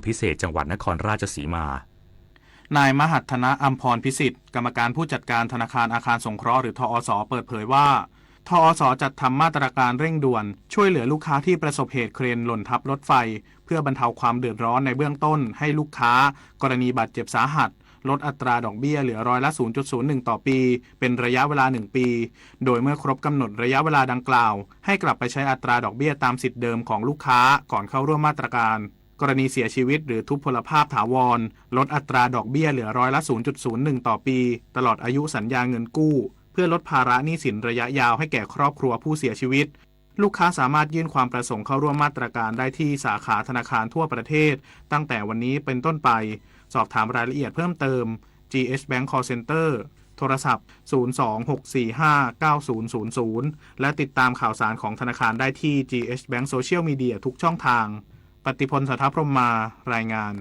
พิเศษจังหวัดนครราชสีมา นายมหัฒนะ อำพรพิสิทธิ์ กรรมการผู้จัดการธนาคารอาคารสงเคราะห์หรือ ทอส เปิดเผยว่า ทอส จัดทำมาตรการเร่งด่วนช่วยเหลือลูกค้าที่ประสบเหตุเครนหล่นทับรถไฟ เพื่อบรรเทาความเดือดร้อนในเบื้องต้นให้ลูกค้ากรณีบาดเจ็บสาหัส ลดอัตราดอกเบี้ยเหลือร้อยละ ศูนย์จุดศูนย์หนึ่ง ต่อปี เป็นระยะเวลา หนึ่ง ปี โดยเมื่อครบกำหนดระยะเวลาดังกล่าว ให้กลับไปใช้อัตราดอกเบี้ยตามสิทธิ์เดิมของลูกค้าก่อนเข้าร่วมมาตรการ กรณีเสียชีวิตหรือทุพพลภาพถาวร ลดอัตราดอกเบี้ยเหลือร้อยละ ศูนย์จุดศูนย์หนึ่ง ต่อปี ตลอดอายุสัญญาเงินกู้ เพื่อลดภาระหนี้สินระยะยาวให้แก่ครอบครัวผู้เสียชีวิต ลูกค้าสามารถยื่นความประสงค์เข้าร่วมมาตรการได้ที่สาขาธนาคารทั่วประเทศ ตั้งแต่วันนี้เป็นต้นไป สอบถามรายละเอียดเพิ่มเติม จี เอช Bank Call Center โทรศัพท์ ศูนย์สองหกสี่ห้าเก้าศูนย์ศูนย์ศูนย์ และติดตามข่าวสารของธนาคารได้ที่ จี เอช Bank Social Media ทุกช่องทาง ปฏิพล สัทธพรหมมา รายงาน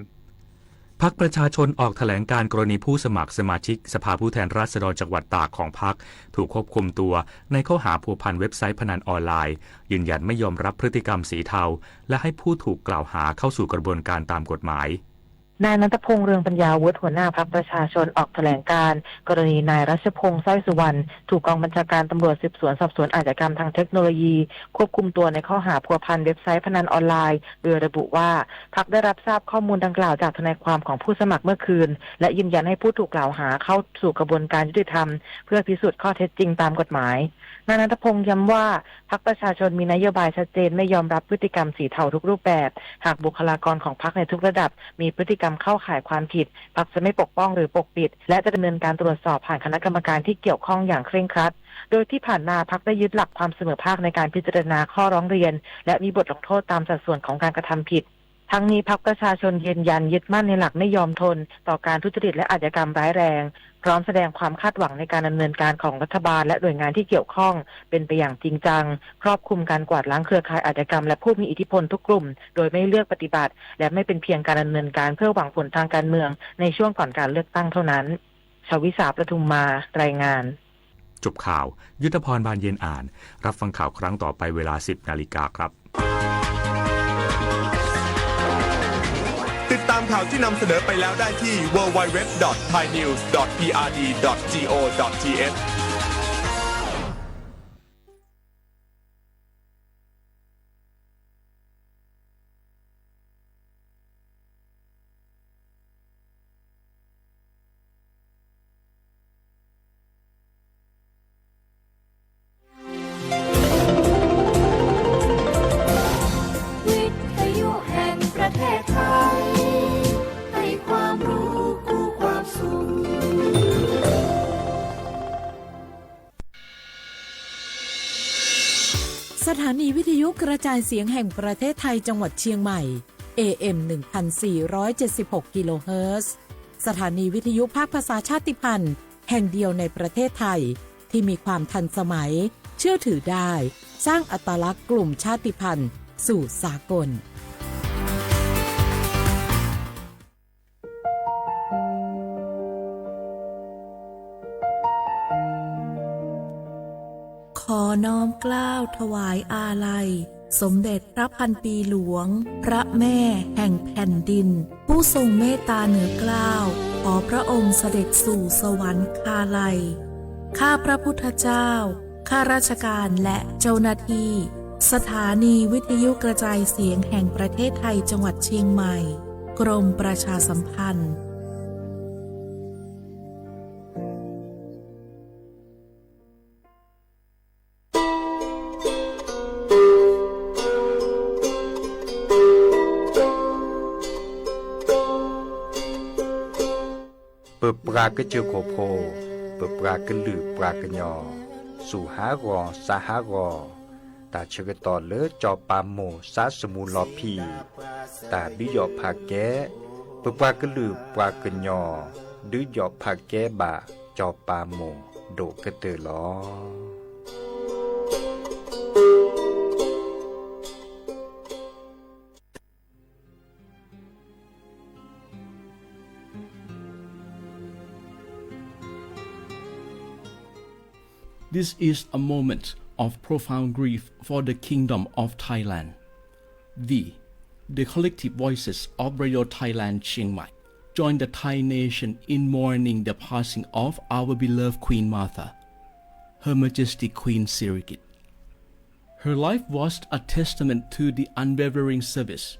พรรคประชาชนออกแถลงการณ์กรณีผู้สมัครสมาชิกสภาผู้แทนราษฎรจังหวัดตากของพรรค ถูกควบคุมตัวในข้อหาพัวพันเว็บไซต์พนันออนไลน์ ยืนยันไม่ยอมรับพฤติกรรมสีเทา และให้ผู้ถูกกล่าวหาเข้าสู่กระบวนการตามกฎหมาย นายณัฐพงษ์ เรืองปัญญาวุฒิ หัวหน้าพรรคประชาชนออกแถลงการณ์ กรณีนายรัชพงษ์ สร้อยสุวรรณ ถูกกองบัญชาการตำรวจสืบสวนสอบสวนอาชญากรรมทางเทคโนโลยี ควบคุมตัวในข้อหาพัวพันเว็บไซต์พนันออนไลน์ โดยระบุว่า พรรคได้รับทราบข้อมูลดังกล่าวจากทนายความของผู้สมัครเมื่อคืน และยืนยันให้ผู้ถูกกล่าวหาเข้าสู่กระบวนการยุติธรรม เพื่อพิสูจน์ข้อเท็จจริงตามกฎหมาย นายณัฐพงษ์ย้ำว่า พรรคประชาชนมีนโยบายชัดเจน ไม่ยอมรับพฤติกรรมสีเทาทุกรูปแบบ หากบุคลากรของพรรคในทุกระดับมีพฤติกรรมเข้าข่ายความผิด พรรคจะไม่ปกป้องหรือปกปิด และจะดำเนินการตรวจสอบผ่านคณะกรรมการที่เกี่ยวข้องอย่างเคร่งครัด โดยที่ผ่านมาพรรคได้ยึดหลักความเสมอภาคในการพิจารณาข้อร้องเรียน และมีบทลงโทษตามสัดส่วนของการกระทำผิด ทั้งนี้พรรคประชาชนยืนยันยึดมั่นในหลักไม่ยอมทนต่อการทุจริตและอาชญากรรมร้ายแรง พร้อมแสดงความคาดหวังในการดำเนินการของรัฐบาลและหน่วยงานที่เกี่ยวข้องเป็นไปอย่างจริงจัง ครอบคลุมการกวาดล้างเครือข่ายอาชญากรรมและผู้มีอิทธิพลทุกกลุ่ม โดยไม่เลือกปฏิบัติ และไม่เป็นเพียงการดำเนินการเพื่อหวังผลทางการเมืองในช่วงก่อนการเลือกตั้งเท่านั้น ชวิสา ประทุมมา รายงาน จบข่าว ยุทธพร บานเย็นอ่าน รับฟังข่าวครั้งต่อไปเวลา สิบนาฬิกาครับ ติดตามข่าวที่นำเสนอไปแล้วได้ที่ ดับเบิลยู ดับเบิลยู ดับเบิลยู ดอท ไทยนิวส์ ดอท พีอาร์ดี ดอท จี โอ ดอท ที เอชสถานีวิทยุกระจายเสียงแห่งประเทศไทยจังหวัดเชียงใหม่ เอ เอ็ม หนึ่งพันสี่ร้อยเจ็ดสิบหก กิโลเฮิรตซ์ สถานีวิทยุภาคภาษาชาติพันธุ์แห่งเดียวในประเทศไทย ที่มีความทันสมัย เชื่อถือได้ สร้างอัตลักษณ์กลุ่มชาติพันธุ์สู่สากล ขอน้อมเกล้าถวายอาลัย สมเด็จพระพันปีหลวง พระแม่แห่งแผ่นดิน ผู้ทรงเมตตาเหนือเกล้า ขอพระองค์เสด็จสู่สวรรคาลัย ข้าพระพุทธเจ้า ข้าราชการและเจ้าหน้าที่ สถานีวิทยุกระจายเสียงแห่งประเทศไทยจังหวัดเชียงใหม่ กรมประชาสัมพันธ์ ပပှၤကစၢၢ်ခိၣ်ဖိ, ပပှၤကလုာ်ပှၤကညီ, စူၢ်ဟးဂီၤ စါဟးဂီၤ, တၢ်ဆၢကတီၢ်လၢစီၤပၤမိၢ်စါစမူလီၤဖံး, တၢ်ဒုးယီၣ်ဖးကဲ, ပပှၤကလုာ်ပှၤကညီ, ဒုးယီၣ်ဖးကဲဘၣ်စီၤပၤမိၢ်ဒိၣ်ကတၢၢ်လီၤ. This is a moment of profound grief for the Kingdom of Thailand. The The collective voices of Radio Thailand Chiang Mai join the Thai nation in mourning the passing of our beloved Queen Mother, Her Majesty Queen Sirikit. Her life was a testament to the unwavering service,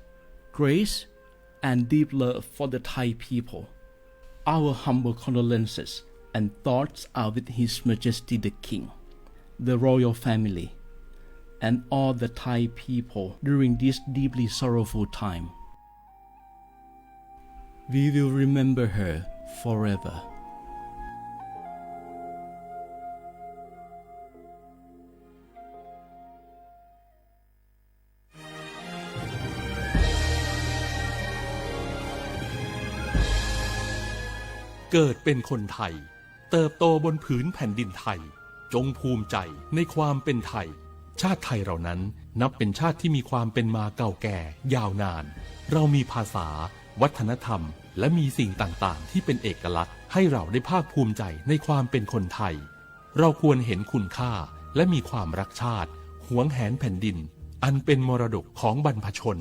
grace, and deep love for the Thai people. Our humble condolences and thoughts are with His Majesty the King, the royal family, and all the Thai people during this deeply sorrowful time. We will remember her forever. เกิดเป็นคนไทย เติบโตบนผืนแผ่นดินไทย จงภูมิใจในความเป็นไทย ชาติไทยเรานั้นนับเป็นชาติที่มีความเป็นมาเก่าแก่ยาวนาน เรามีภาษา วัฒนธรรม และมีสิ่งต่างๆ ที่เป็นเอกลักษณ์ให้เราได้ภาคภูมิใจในความเป็นคนไทย เราควรเห็นคุณค่า และมีความรักชาติ หวงแหนแผ่นดิน อันเป็นมรดกของบรรพชน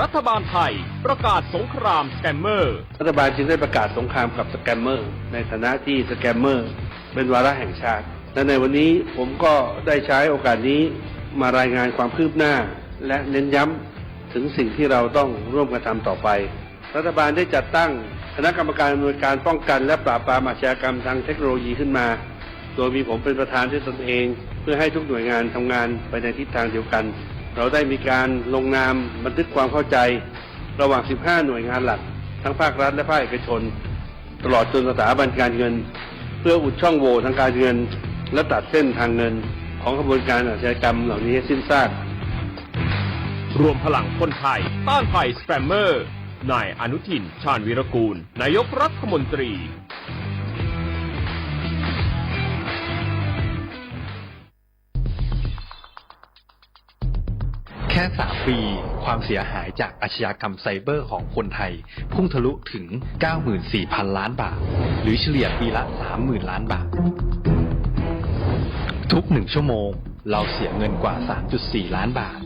รัฐบาลไทยประกาศสงครามสแกมเมอร์ รัฐบาลจึงได้ประกาศสงครามกับสแกมเมอร์ ในฐานะที่สแกมเมอร์เป็นวาระแห่งชาติ และในวันนี้ผมก็ได้ใช้โอกาสนี้มารายงานความคืบหน้า และเน้นย้ำถึงสิ่งที่เราต้องร่วมกันทำต่อไป รัฐบาลได้จัดตั้งคณะกรรมการอำนวยการป้องกันและปราบปรามอาชญากรรมทางเทคโนโลยีขึ้นมา โดยมีผมเป็นประธานด้วยตนเอง เพื่อให้ทุกหน่วยงานทำงานไปในทิศทางเดียวกัน เราได้มีการลงนามบันทึกความเข้าใจ ระหว่าง สิบห้า หน่วยงานหลัก ทั้งภาครัฐและภาคเอกชน ตลอดจนสถาบันการเงิน เพื่ออุดช่องโหว่ทางการเงิน และตัดเส้นทางเงิน ของขบวนการอาชญากรรมเหล่านี้ให้สิ้นซาก รวมพลังคนไทย ต้านภัยสแกมเมอร์ นายอนุทิน ชาญวีรกูล นายกรัฐมนตรี แค่ สาม ปี ความเสียหายจากอาชญากรรมไซเบอร์ของคนไทย พุ่งทะลุถึง เก้าหมื่นสี่พัน ล้านบาท หรือเฉลี่ยปีละ สามหมื่น ล้านบาท ทุกหนึ่งชั่วโมง เราเสียเงินกว่า สามจุดสี่ ล้านบาท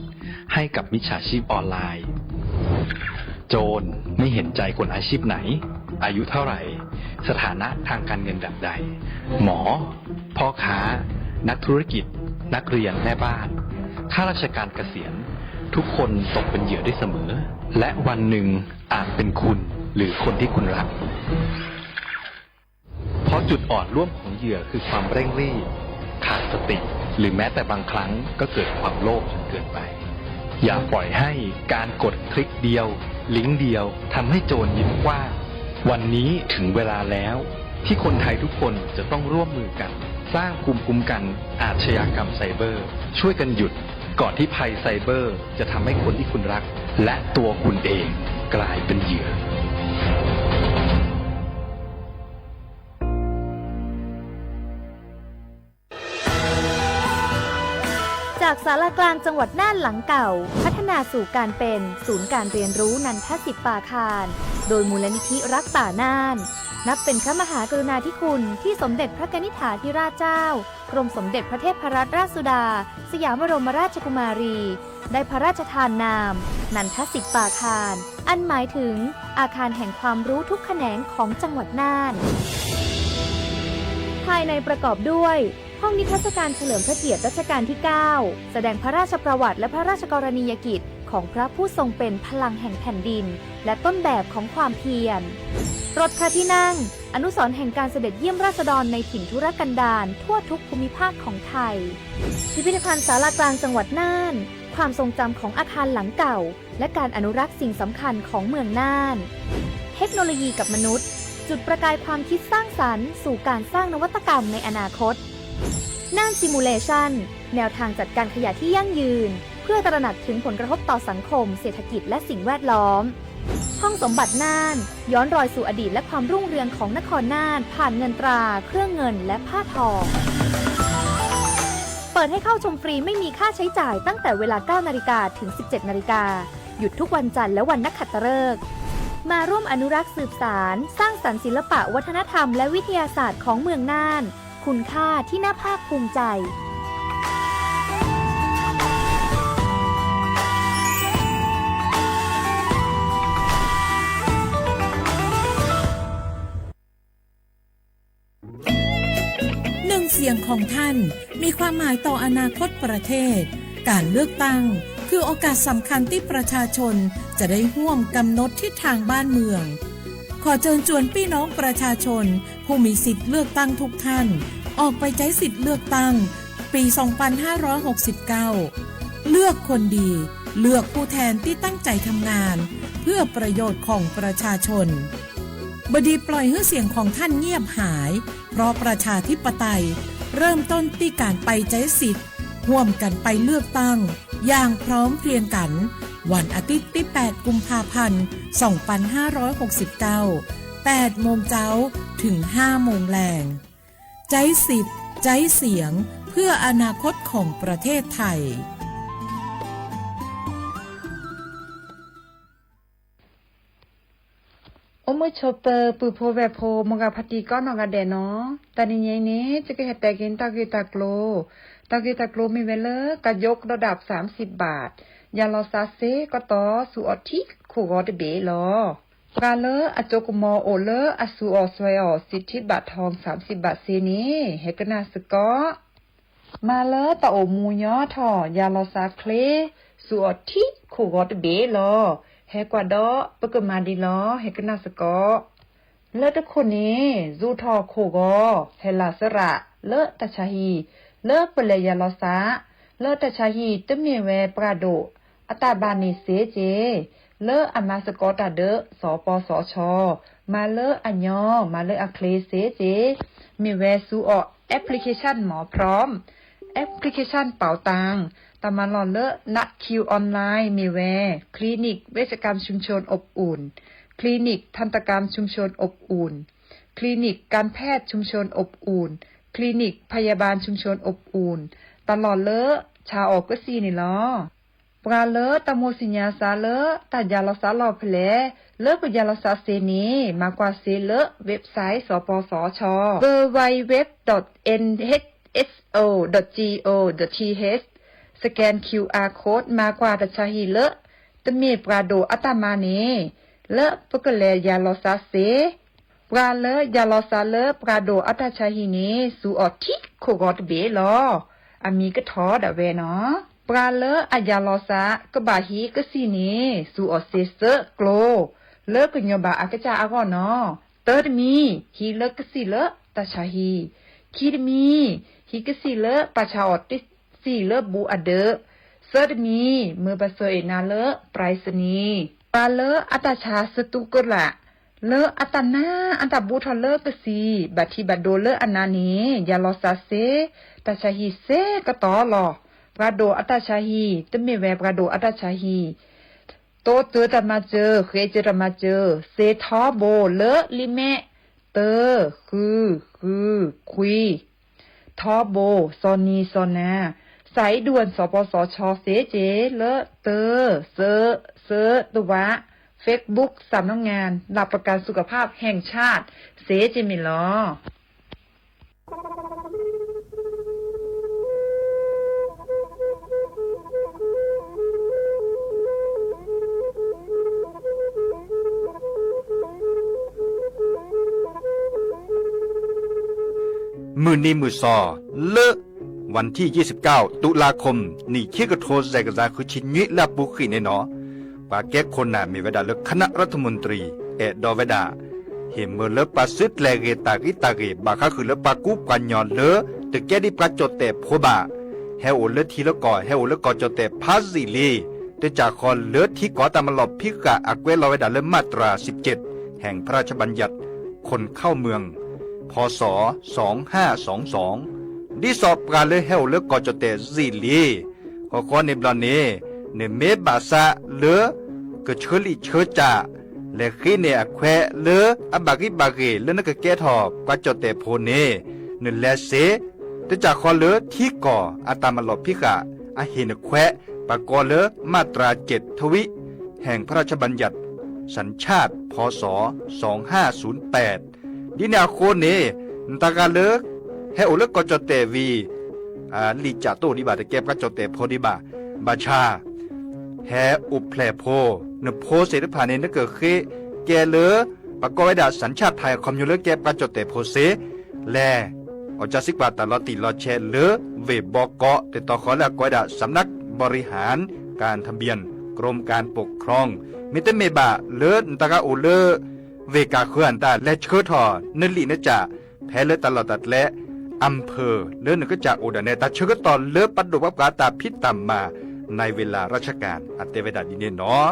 ให้กับมิจฉาชีพออนไลน์ โจรไม่เห็นใจคนอาชีพไหน อายุเท่าไหร่ สถานะทางการเงินแบบใด หมอ พ่อค้า นักธุรกิจ นักเรียน แม่บ้าน ข้าราชการเกษียณ ทุกคนตกเป็นเหยื่อได้เสมอ และวันหนึ่งอาจเป็นคุณหรือคนที่คุณรัก เพราะจุดอ่อนร่วมของเหยื่อคือความเร่งรีบ ขาดสติ หรือแม้แต่บางครั้งก็เกิดความโลภจนเกินไป อย่าปล่อยให้การกดคลิกเดียว ลิงก์เดียวทำให้โจรยิ้มกว้าง วันนี้ถึงเวลาแล้ว ที่คนไทยทุกคนจะต้องร่วมมือกัน สร้างภูมิคุ้มกันอาชญากรรมไซเบอร์ ช่วยกันหยุด ก่อนที่ภัยไซเบอร์จะทำให้คนที่คุณรัก และตัวคุณเองกลายเป็นเหยื่อ จากศาลากลางจังหวัดน่านหลังเก่า พัฒนาสู่การเป็นศูนย์การเรียนรู้นันทสิทธิ์ปาคาร โดยมูลนิธิรักป่าน่าน นับเป็นพระมหากรุณาธิคุณที่สมเด็จพระกนิษฐาธิราชเจ้า กรมสมเด็จพระเทพรัตนราชสุดา สยามบรมราชกุมารี ได้พระราชทานนาม นันทสิทธิ์ปาคาร อันหมายถึงอาคารแห่งความรู้ทุกแขนงของจังหวัดน่าน ภายในประกอบด้วย ห้องนิทรรศการเฉลิมพระเกียรติรัชกาลที่ เก้า แสดงพระราชประวัติและพระราชกรณียกิจของพระผู้ทรงเป็นพลังแห่งแผ่นดิน และต้นแบบของความเพียร รถพระที่นั่ง อนุสรณ์แห่งการเสด็จเยี่ยมราษฎรในถิ่นทุรกันดารทั่วทุกภูมิภาคของไทย พิพิธภัณฑ์ศาลากลางจังหวัดน่าน ความทรงจำของอาคารหลังเก่า และการอนุรักษ์สิ่งสำคัญของเมืองน่าน เทคโนโลยีกับมนุษย์ จุดประกายความคิดสร้างสรรค์สู่การสร้างนวัตกรรมในอนาคต น่าน Simulation แนวทางจัดการขยะที่ยั่งยืน เพื่อตระหนักถึงผลกระทบต่อสังคม เศรษฐกิจ และสิ่งแวดล้อม ห้องสมบัติน่าน ย้อนรอยสู่อดีตและความรุ่งเรืองของนครน่าน ผ่านเงินตรา เครื่องเงิน และผ้าทอ เปิดให้เข้าชมฟรีไม่มีค่าใช้จ่ายตั้งแต่เวลา เก้านาฬิกา ถึง สิบเจ็ดนาฬิกา หยุดทุกวันจันทร์และวันนักขัตฤกษ์ มาร่วมอนุรักษ์สืบสาน สร้างสรรค์ศิลปะวัฒนธรรมและวิทยาศาสตร์ของเมืองน่าน คุณค่าที่น่าภาคภูมิใจ หนึ่งเสียงของท่านมีความหมายต่ออนาคตประเทศ การเลือกตั้งคือโอกาสสำคัญที่ประชาชนจะได้ร่วมกำหนดทิศทางบ้านเมือง ขอเชิญชวนพี่น้องประชาชนผู้มีสิทธิ์เลือกตั้งทุกท่าน ออกไปใช้สิทธิ์เลือกตั้งปี สองพันห้าร้อยหกสิบเก้า เลือกคนดี เลือกผู้แทนที่ตั้งใจทำงาน เพื่อประโยชน์ของประชาชน บดีปล่อยให้เสียงของท่านเงียบหาย เพราะประชาธิปไตยเริ่มต้นที่การไปใช้สิทธิ์ ร่วมกันไปเลือกตั้ง อย่างพร้อมเพรียงกัน วันอาทิตย์ที่ แปด กุมภาพันธ์ สองพันห้าร้อยหกสิบเก้า แปด โมงเจ๊า ถึง ห้า โมงแลง ใจ๊สิทธิ์ ใจ๊เสียง เพื่ออนาคตของประเทศไทย အိၣ်မုာ်ဆိးပၢၤ ပုၢ်ဖိဝဲၢ်ဖိ မိၢ်ဂၤဖါတံၢ်ကိးနီၢ်ဂၤဒဲးနီၤ, တနံၤညါအံၤန့ၣ် ယကဟဲတဲက့ၤတၢ်ဂ့ၢ်တၢ်ကျိၤ, တၢ်ဂ့ၢ်တၢ်ကျိၤမ့ၢ်ဝဲလၢ ကယိကဒီးဒၣ် สามสิบบาท, ယၤလီၤစးစ့ကတီၢ် စူးအီၣ်ထံခိၣ်ဂီၤတဘ့ၣ်လီၤ. ပှၤလၢအစိကမီၤအိၣ်လၢအစူးအီၣ်စွဲအီၣ် สิทธิบัตรทอง สามสิบบาท စ့န့ၣ် ဟဲကနၣ်စ့ၢ်ကီး မၤလၢတၢ်အိၣ်မူညီထီၣ် ယၤလီၤစးချ့ စူးအီၣ်ထံခိၣ်ဂီၤတဘ့ၣ်လီၤ. ဟဲကွၢ်ဒီးပကမၤဒ်လီၤ ဟဲကနၣ်စ့ၢ်ကီး. လၢတခိၣ်န့ၣ် စူးထီၣ်ခိၣ်ဂီၤ ဟဲလၢစရၣ် လၢတၢ်ဆါဟံၣ် လၢပလဲၤယၤလီၤစး လၢတၢ်ဆါဟံၣ် တမ့ၢ်ဝဲပှၤဒိၣ်အတၢ်ဘၣ်န့ၣ်စ့ၢ်ကီး လၢအမၤစ့ၢ်ကီးတၢ်ဒီး စီၤပီစီၤဆီ, မၤလၢအညီ မၤလၢအချ့စ့ၢ်ကီး မ့ၢ်ဝဲစူးအီၣ် application မ့ၢ် พร้อม application เป๋าตัง တၢ်မၤလီၢ်လၢ นัดคิวออนไลน์ မ့ၢ်ဝဲ คลินิกเวชกรรมชุมชนอบอุ่น คลินิกทันตกรรมชุมชนอบอุ่น คลินิกการแพทย์ชุมชนอบอุ่น คลินิกพยาบาลชุมชนอบอุ่น တၢ်လီၢ်လၢဆါအီၣ်ကစံၣ်န့ၣ်လီၤ. ပှၤလၢတၢ်မိၣ်သ့ၣ်ညါစးလၢ တၢ်ယၤလီၤစးလီၢ်ဖဲလဲၣ် လၢကယၤလီၤစးစ့န့ၣ် မၤကွၢ်စ့လၢ website စီၤပီစီၤဆီ www.nhso.go.th, scan QR code မၤကွၢ်တၢ်ဆါဟံၣ်လၢ တမ့ၢ်ပှၤဒိၣ်အတၢ်မၤန့ၣ် လၢပကလဲၤယၤလီၤစးစ့ ပှၤလၢယၤလီၤစးလၢပှၤဒိၣ်အတၢ်ဆါဟံၣ်န့ၣ် စူးအီၣ်ထံခိၣ်ဂီၤတဘ့ၣ်လီၤ. အမံၤကထီၣ်ဒၣ်ဝဲနီၤ. ပှၤလၢအယၤလီၤစးကဘၣ်ဟံးကစံၣ်န့ၣ် စူးအီၣ်စ့စၢၣ်ကျိၤ လၢကညီဘၣ်အကစၢ်အဂီၢ်နီၤ. တၢတမံၤ ဟံးလၢကစံၣ်လၢတၢ်ဆါဟံၣ်, ခံတမံၤ ဟံးကစံၣ်လၢပှၤဆါအီၣ်တစံၣ်လၢဘူးအဒၢး, သၢတမံၤ မၢပှၤဆှၢအ့ၣ်နၤလၢ ပြိုင်စနံၤ ပှၤလၢအတၢ်ဆါစတူးကလာ် လၢအတၢ်နါအတၢ်ဘူးထီၣ်လၢကစံၣ် ဘၣ်ထံးဘၣ်ဒိလၢအနါန့ၣ် ယၤလီၤစးစ့ တၢ်ဆါဟံၣ်စ့ကတီၢ်လီၤ. ပှၤဒိၣ်အတၢ်ဆါဟံၣ် တမ့ၢ်ဝဲပှၤဒိၣ်အတၢ်ဆါဟံၣ် တိစၢၤတၢ်မၤစၢၤ ဃ့စၢၤတၢ်မၤစၢၤ စ့ထီဘိလၢလံာ်မဲာ် တၢ ဃု ဃု ခွံ ထီဘိ စီၤနံၤစီၤနၤ စးအံၤဒုးဝဲ စီၤပီစီၤဆီစ့က့ လၢတၢ စၢ စၢ တဝး Facebook สำนักงานหลักประกันสุขภาพแห่งชาติ စ့က့မ့ၢ်လီၤ. မုၢ်နံၤမုၢ်သီ လၢ วันที่ยี่สิบเก้า ตุลาคม နံၣ်ခံကထိ စဲးကစၢ်ဃုဆံနွံလၢအပူၤဃံးန့ၣ်နီၤ, ပှၤကဲခိၣ်နၢ်မ့ၢ်ဝဲဒၣ်လၢ คณะรัฐมนตรี အဲၣ်ဒိးဝဲဒၣ် ဟ့ၣ်မၢလၢပှၤစုတြဲၤဂ့ၤတၢ်ဂံၢ်တၢ်ဂ့ၤ ဘၣ်ဃးဃုာ်လၢပှၤကူပှၤကညီလၢ တကဲဒ်ပှၤကၠီၣ်တဲၣ်ဖိဘၣ်, ဟဲအိၣ်လၢထံလၢကီၢ် ဟဲအိၣ်လၢကီၢ်ကၠီၣ်တဲၣ်ဖးယံာ်လံ, တစၢ်ဃီလၢထံကီၢ်တၢ်မၤလီၢ်ဖံးဃာ်အကွဲးလီၤဝဲဒၣ်လၢ มาตราสิบเจ็ด แห่งพระราชบัญญัติคนเข้าเมือง พ.ศ. สองห้าสองสอง ဒ်သိးပှၤလၢဟဲအိၣ်လၢကီၢ်ကၠီၣ်တဲၣ်ယံာ်လံ ဃီဃီန့ၣ်ဘျီန့ၣ် နမ့ၢ်ဘၣ်သးလၢ ကဆၢလံၣ်ဆၢစၢ် လဲၤဃ့န့ၢ်အခွဲးလၢအဘၣ်ဂံၢ်ဘၣ်ဂ့ၤလၢနကကဲထီၣ်ပှၤကၠီၣ်တဲၣ်ဖိန့ၣ် နလဲၤစ့ တစၢ်ဃီလၢထံကီၢ်အတၢ်မၤလီၢ်ဖံးဃာ်အဟ့ၣ်နခွဲး ပကိးလၢ มาตราเจ็ดทวิ แห่งพระราชบัญญัติ สัญชาติ พ.ศ. สองห้าศูนย์แปด ဒ်န့ၣ်အဃိန့ၣ် နတဂၤလၢ ဟဲအိၣ်လၢကီၢ်ကၠီၣ်တဲၣ်ဝံၤ လံာ်ကၠးတအိၣ်ဒံးဘၣ် တကဲပှၤကၠီၣ်တဲၣ်ဖိဒံးဘၣ်, ဘၣ်ဆၣ် ဟဲအိၣ်ဖျဲၣ်ဖိ, နဖိသ့ၣ်တဖၣ်န့ၣ် နကဃ့ကဲလၢ ပကိးဝဲဒၣ် สัญชาติไทย အခီပညီလၢကဲပှၤကၠီၣ်တဲၣ်ဖိစ့ၢ် လဲၣ်, အီၣ်ကၢစံကွၢ်တၢ်လီၤတံၢ်လီၤဆဲးလၢ ဝ့ၢ်ဘီကီး တတီၤဃီလၢအကိးဝဲဒၣ် สำนักบริหารการทะเบียน กรมการปกครอง မ့တမ့ၢ်ဘၣ်လၢနတဂၤအိၣ်လၢ ဝ့ၢ်ကၢ်ဃၢၤအတၢ် လဲၤဆှၢထီၣ်နလံာ်နကၠး ဖဲလၢတၢ်လီၢ်တၢ်ကျဲ อำเภอ လၢနကစၢ်အိၣ်ဒၣ်နဲ တၢ်ဆၢကတီၢ်လၢပဒိၣ်ပပှၢ်တၢ်ဖံးတၢ်မၤ ในเวลาราชการ အတဲဝဲဒၣ်ဒ်န့ၣ်နီၤ.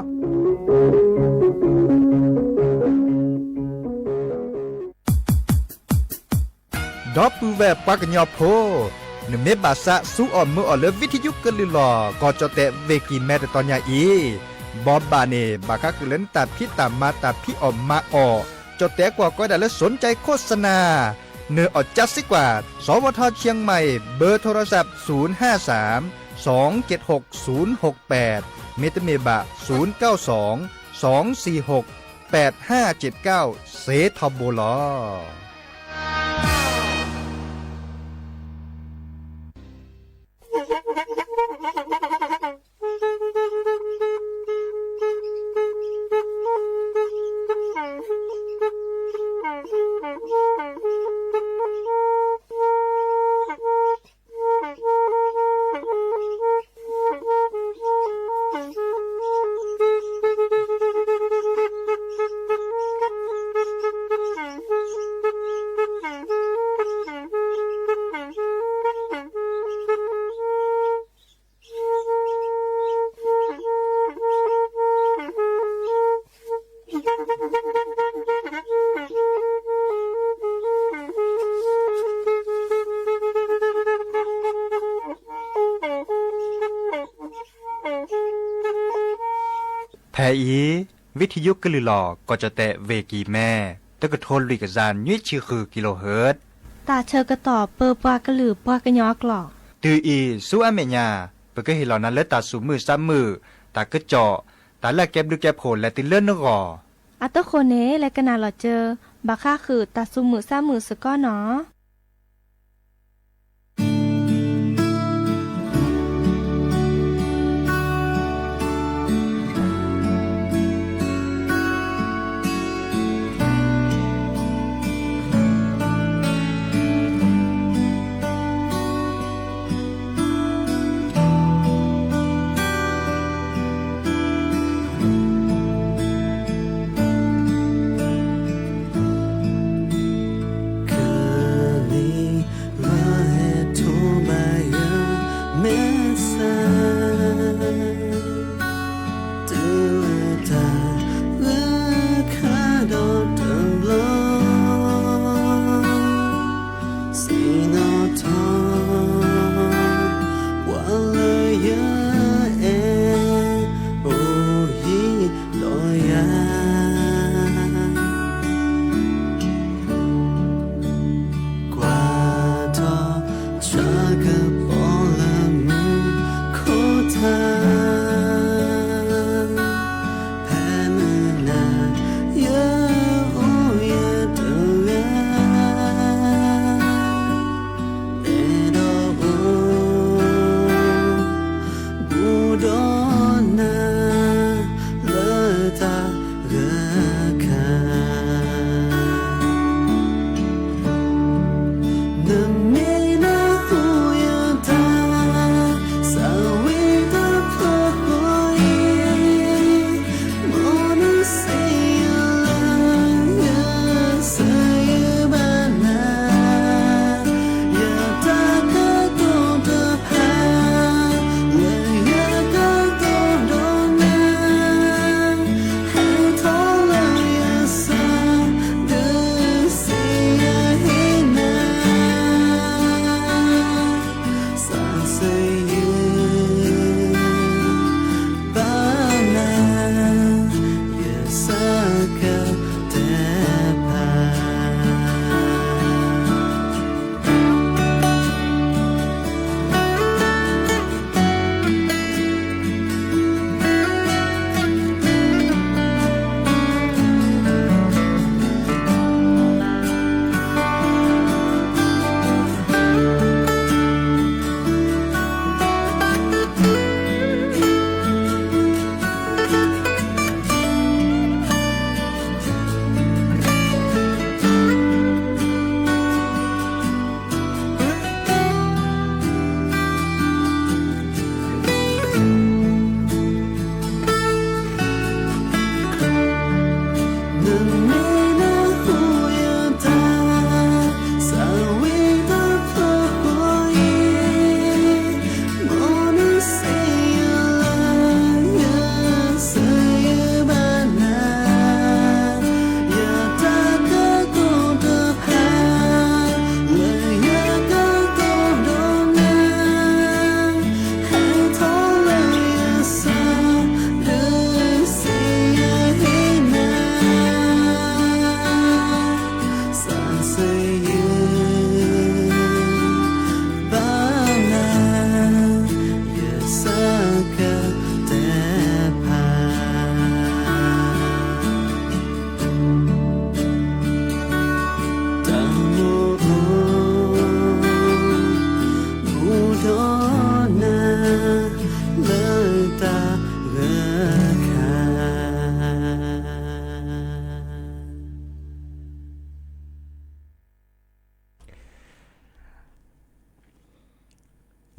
ဒီပုၢ်ဝဲၢ်ပှၤကညီဖိ, နမ့ၢ်ဘၣ်သးစူအီၣ်မုာ်အီၣ်လၢ ဝံထယုကလုၢ်လီၢ် ကီၢ်ကၠီၣ်တဲၣ်ဝ့ၢ်ကံၢ်မဲတတီၤညါအံၤ, ဘီဘၣ်န့ၣ် ဘၣ်ဃးဃုာ်လၢနတၢ်ဖံးတၢ်မၤ တၢ်ဖံးအီၣ်မၤအီၣ်, ကၠီၣ်တဲၣ်ကွီၢ်ကိးဝဲဒၣ်လၢ สนใจโฆษณา နအီၣ်ကၢစံကွၢ် สวท เชียงใหม่ เบอร์โทรศัพท์ ศูนย์ห้าสาม สองเจ็ดหก ศูนย์หกแปด မ့တမ့ၢ်ဘၣ် ศูนย์เก้าสอง สองสี่หก แปดห้าเจ็ดเก้า စ့ထီဘိလီၤ. ဖဲအံၤ ဝံထယုကလုၢ်လီၢ် ကီၢ်ကၠီၣ်တဲၣ်ဝ့ၢ်ကံၢ်မဲ တကထိလွံၢ်ကယၤနွံဆံဃု kilohertz တၢ်ဆၢကတီၢ်ပၢပှၤကလုာ်ပှၤကညီအကျိာ်, တုၤအံၤဆူအမဲာ်ညါ ပကဟ့ၣ်လီၤနၤလၢတၢ်သူၣ်မုာ်သးမုာ်, တၢ်ကစီၣ်, တၢ်လၢအကဲဘျုးကဲဖှိၣ်လဲၤတုၤလၢနဂီၢ်. အဃိန့ၣ် လဲၤကနၣ်လီၤစၢၤ ဘၣ်ဃးဃုာ်တၢ်သူၣ်မုာ်သးမုာ်စ့ၢ်ကီးနီၤ.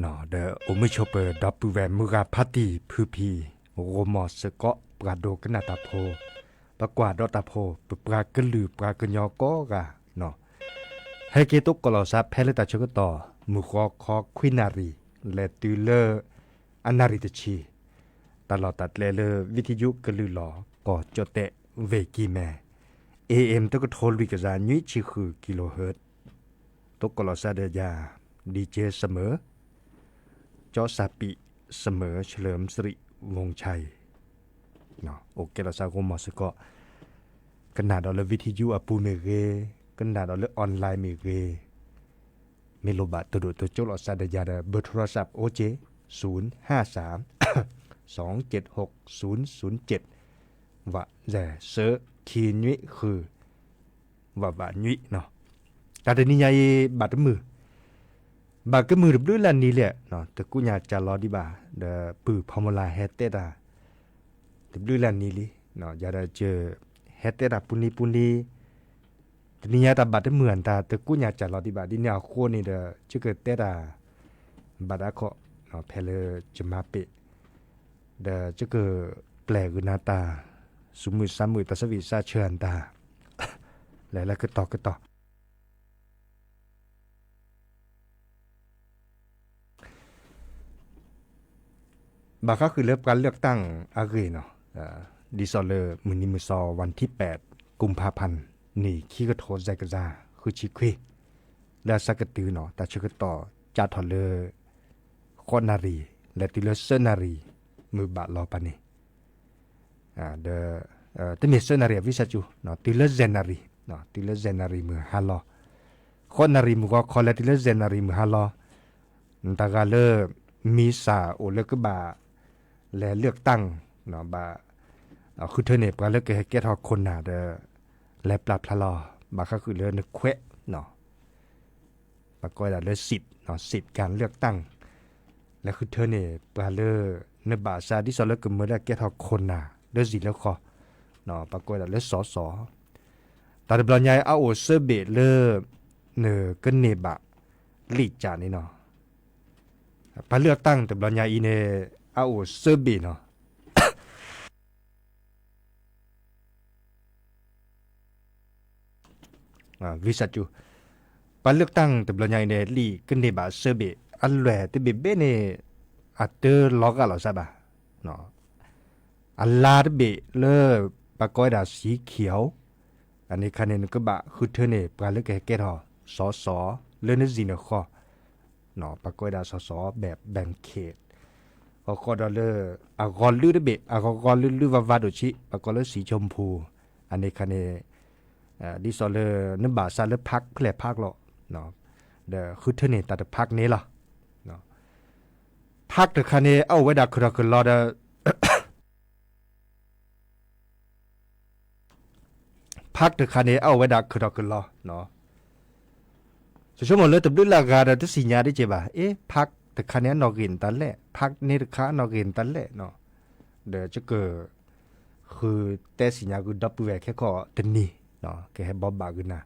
ဒီးအိၣ်မုာ်ဆိးပၢၤ ဒီပုၢ်ဝဲၢ်မုၢ်ဂၤဖါတံၢ်ဖုဖံ ဂီၢ်မီၢ်စ့ၢ်ကီး ပှၤဒိကနၣ်တၢ်ဖိ, ပကွၢ်ဒီးတၢ်ဖိ, ပပှၤကလုာ်ပှၤကညီကိးဂၤ, ဟဲက့ၤသကိးလီၤစးဖဲလၢတၢ်ဆၢကတီၢ် မုၢ်ဃီခီခွံနၣ်ရံၣ် လဲၤတုၤလၢ အနၣ်ရံၣ်တဆံ, တၢ်လီၢ်တၢ်ကျဲလၢ ဝံထယုကလုၢ်လီၤ ကီၢ်ကၠီၣ်တဲၣ် ဝ့ၢ်ကံၢ်မဲ, เอเอ็ม တကထိလွံၢ်ကယၤနွံဆံဃု คิโลเฮิรตซ์, သကိးလီၤစးဒီးယၤ ดีเจ စမၢၤ, ကၠီစၢ်ပံး စမၢၤ เฉลิมสิริ วงศ์ชัย, အိၣ်ကဲလီၤစးဂီၢ်မီၢ်စ့ၢ်ကီး, ကနၣ်ဒီးလၢ ဝံထယု အပူၤမ့ၢ်ဂ့ၤ, ကနၣ်ဒီးလၢ online မ့ၢ်ဂ့ၤ, မ့ၢ်လိၣ်ဘၣ်တိၢ်ဒိၣ်တိၢ်ကၠိလီၤစးဒီးယၤဒီး เบอร์โทรศัพท์ အိၣ်က့ၤ, ศูนย์ห้าสาม สองเจ็ดหกศูนย์ศูนย์เจ็ด ဝးစဲး ဆၢခံနွံဃု ဝးဘၣ်နွံနီၤ, တၢ်တနံၤညါအံၤ ဘၣ်တမုာ်, ဘၣ်ကမုာ်တဘျုးလၢ်နံၤလဲၣ်, တကူၣ်ညါစၢ်လီၤဒံးဘၣ်, ဒီးပုၢ်ဖီမီၤလၢ်ဟဲတဲတၢ် တဘျုးလၢ်နံၤလံ, ယၤဒီးက ဟဲတဲတၢ်ပူၤနံၤပူၤနံၤ, တနံၤညါတၢ်ဘၣ်တမုာ်အတၢ် တကူၣ်ညါစၢ်လီၤဒံးဘၣ်, ဒ်န့ၣ်အဃိန့ၣ်ဒီး ကကတဲတၢ် ဘၣ်တၢ်ခီ, ဖဲလၢကမၤပ့ၣ်, ဒီးကကပျဲၢ်ဂုာ်နၤတၢ် စူးမုၢ်ဆါမုၢ် တၢ်ဆၢဝံၣ်ဆါဆၢအတၢ် လဲၤလၢကတီၢ်ကတီၢ် ဘၣ်ဃးဃုာ်လၢပှၤလၢၢ်ကတၢၢ်အဂ့ၢ်နီၤ, ဒ်သိးလၢမုၢ်နံၤမုၢ်သီ วันที่แปด กุมภาพันธ์ နံၣ်ခံကထိသၢကယၤဃုဆံခွံ, လၢအဆၢကတုၤနီၤ တၢ်ဆၢကတီၢ်ကးထီၣ်လၢ ဃိးနၣ်ရံၣ် လဲၤတုၤလၢသၢနၣ်ရံၣ် မုၢ်ဘၣ်လီၤပာ်န့ၣ် ဒီး တမ့ၢ်သၢနၣ်ရံၣ်အဝံသးစူၤ, တုၤလၢယဲၢ်နၣ်ရံၣ်, တုၤလၢယဲၢ်နၣ်ရံၣ်မုၢ်ဟါလီၤ, ဃိးနၣ်ရံၣ်မုၢ်ဂီၤခီ လဲၤတုၤလၢယဲၢ်နၣ်ရံၣ်မုၢ်ဟါလီၤ, တၢ်ဂၤလၢ မံစၢ်အိၣ်လၢကဘၣ် လဲၤလၢၢ်ကတၢၢ် ဘၣ် ဃုထၢန့ၢ် ပှၤလၢကဟဲကဲထီၣ်ခိၣ်နၢ်ဒီး လဲၤပျၢ်ဖျါလီၤ, ဘၣ်ဃးဃုာ်လၢနခွဲး ပှၤကိးဝဲဒၣ်လၢ สิทธิ์ สิทธิ์การเลือกตั้ง လဲၤဃုထၢန့ၢ် ပှၤလၢ နဘၣ်စး ဒ်သိးလၢကမၢလၢကဲထီၣ်ခိၣ်နၢ် လၢစံၣ်လၢဃီ, ပှၤကိးဝဲဒၣ်လၢ สส, တၢ်တဘျီညါအံၤ အအိၣ်သၢဘ့ၣ်လၢ နကန့ၢ်ဘၣ် လံာ်ကၠးန့ၣ်နီၤ, ပှၤလၢၢ်ကတၢၢ်တဘျီညါအံၤန့ၣ် အအိၣ်သၢဘ့ၣ်နီၤ ဝံသးစူၤ, ပှၤလၢၢ်ကတၢၢ်တဘျီညါအံၤန့ၣ် လံာ်ကန့ၢ်ဘၣ်သၢဘ့ၣ်, အလွဲၢ်တဘ့ၣ်ဘ့ၣ်န့ၣ် အတလီၤဂာ်လီၤစၢ်ဘၣ်, အလါတဘ့ၣ်လၢ ပှၤကိးဝဲဒၣ် สีเขียว, အန့ၣ်ခါန့ၣ် နကဘၣ်ဃုထၢန့ၢ် ပှၤလၢကဟဲကဲထီၣ် สส လၢနစံၣ်နဃီ, ပှၤကိးဝဲဒၣ် สส แบบแบ่งเขต, ဃီဃီဒီးလၢ အဂီၤလုၢ်တဘ့ၣ် အဂီၤဂီၤလုၢ်လုၢ်ဝါဝါဒိၣ်ဆံး ပှၤကိးလၢ สีชมพู, အန့ၣ်ခါန့ၣ် ဒ်သိးလၢ နဘၣ်စးလၢ พรรค ဖဲလဲၣ် พรรค လီၤ, ဒီးဃုထၢန့ၢ်တၢ်တ พรรค န့ၣ်လီၤ, พรรค တခါန့ၣ် အအိၣ်ဝဲဒၣ်ခုၣ်ထီၣ်ခုၣ်လီၤဒီး พรรค တခါန့ၣ် အအိၣ်ဝဲဒၣ်ခုၣ်ထီၣ်ခုၣ်လီၤ, ဆိကမိၣ်လၢတဘျုးလၢ်ဂၤဒီးတသ့ၣ်ညါဒ်က့ၤဘၣ်, အ့ พรรค တခါန့ၣ် အနီၣ်ဂံၢ်နတၢ်လဲၣ်, พรรค န့ၣ်တခါ အနီၣ်ဂံၢ်နတၢ်လဲၣ်, ဒီးကက ဃုတဲသ့ၣ်ညါဃုာ်ဒီပုၢ်ဝဲၢ်ခဲခီတနံၤ, ကဟဲဘိးဘၣ်ဂ့ၤနၤ,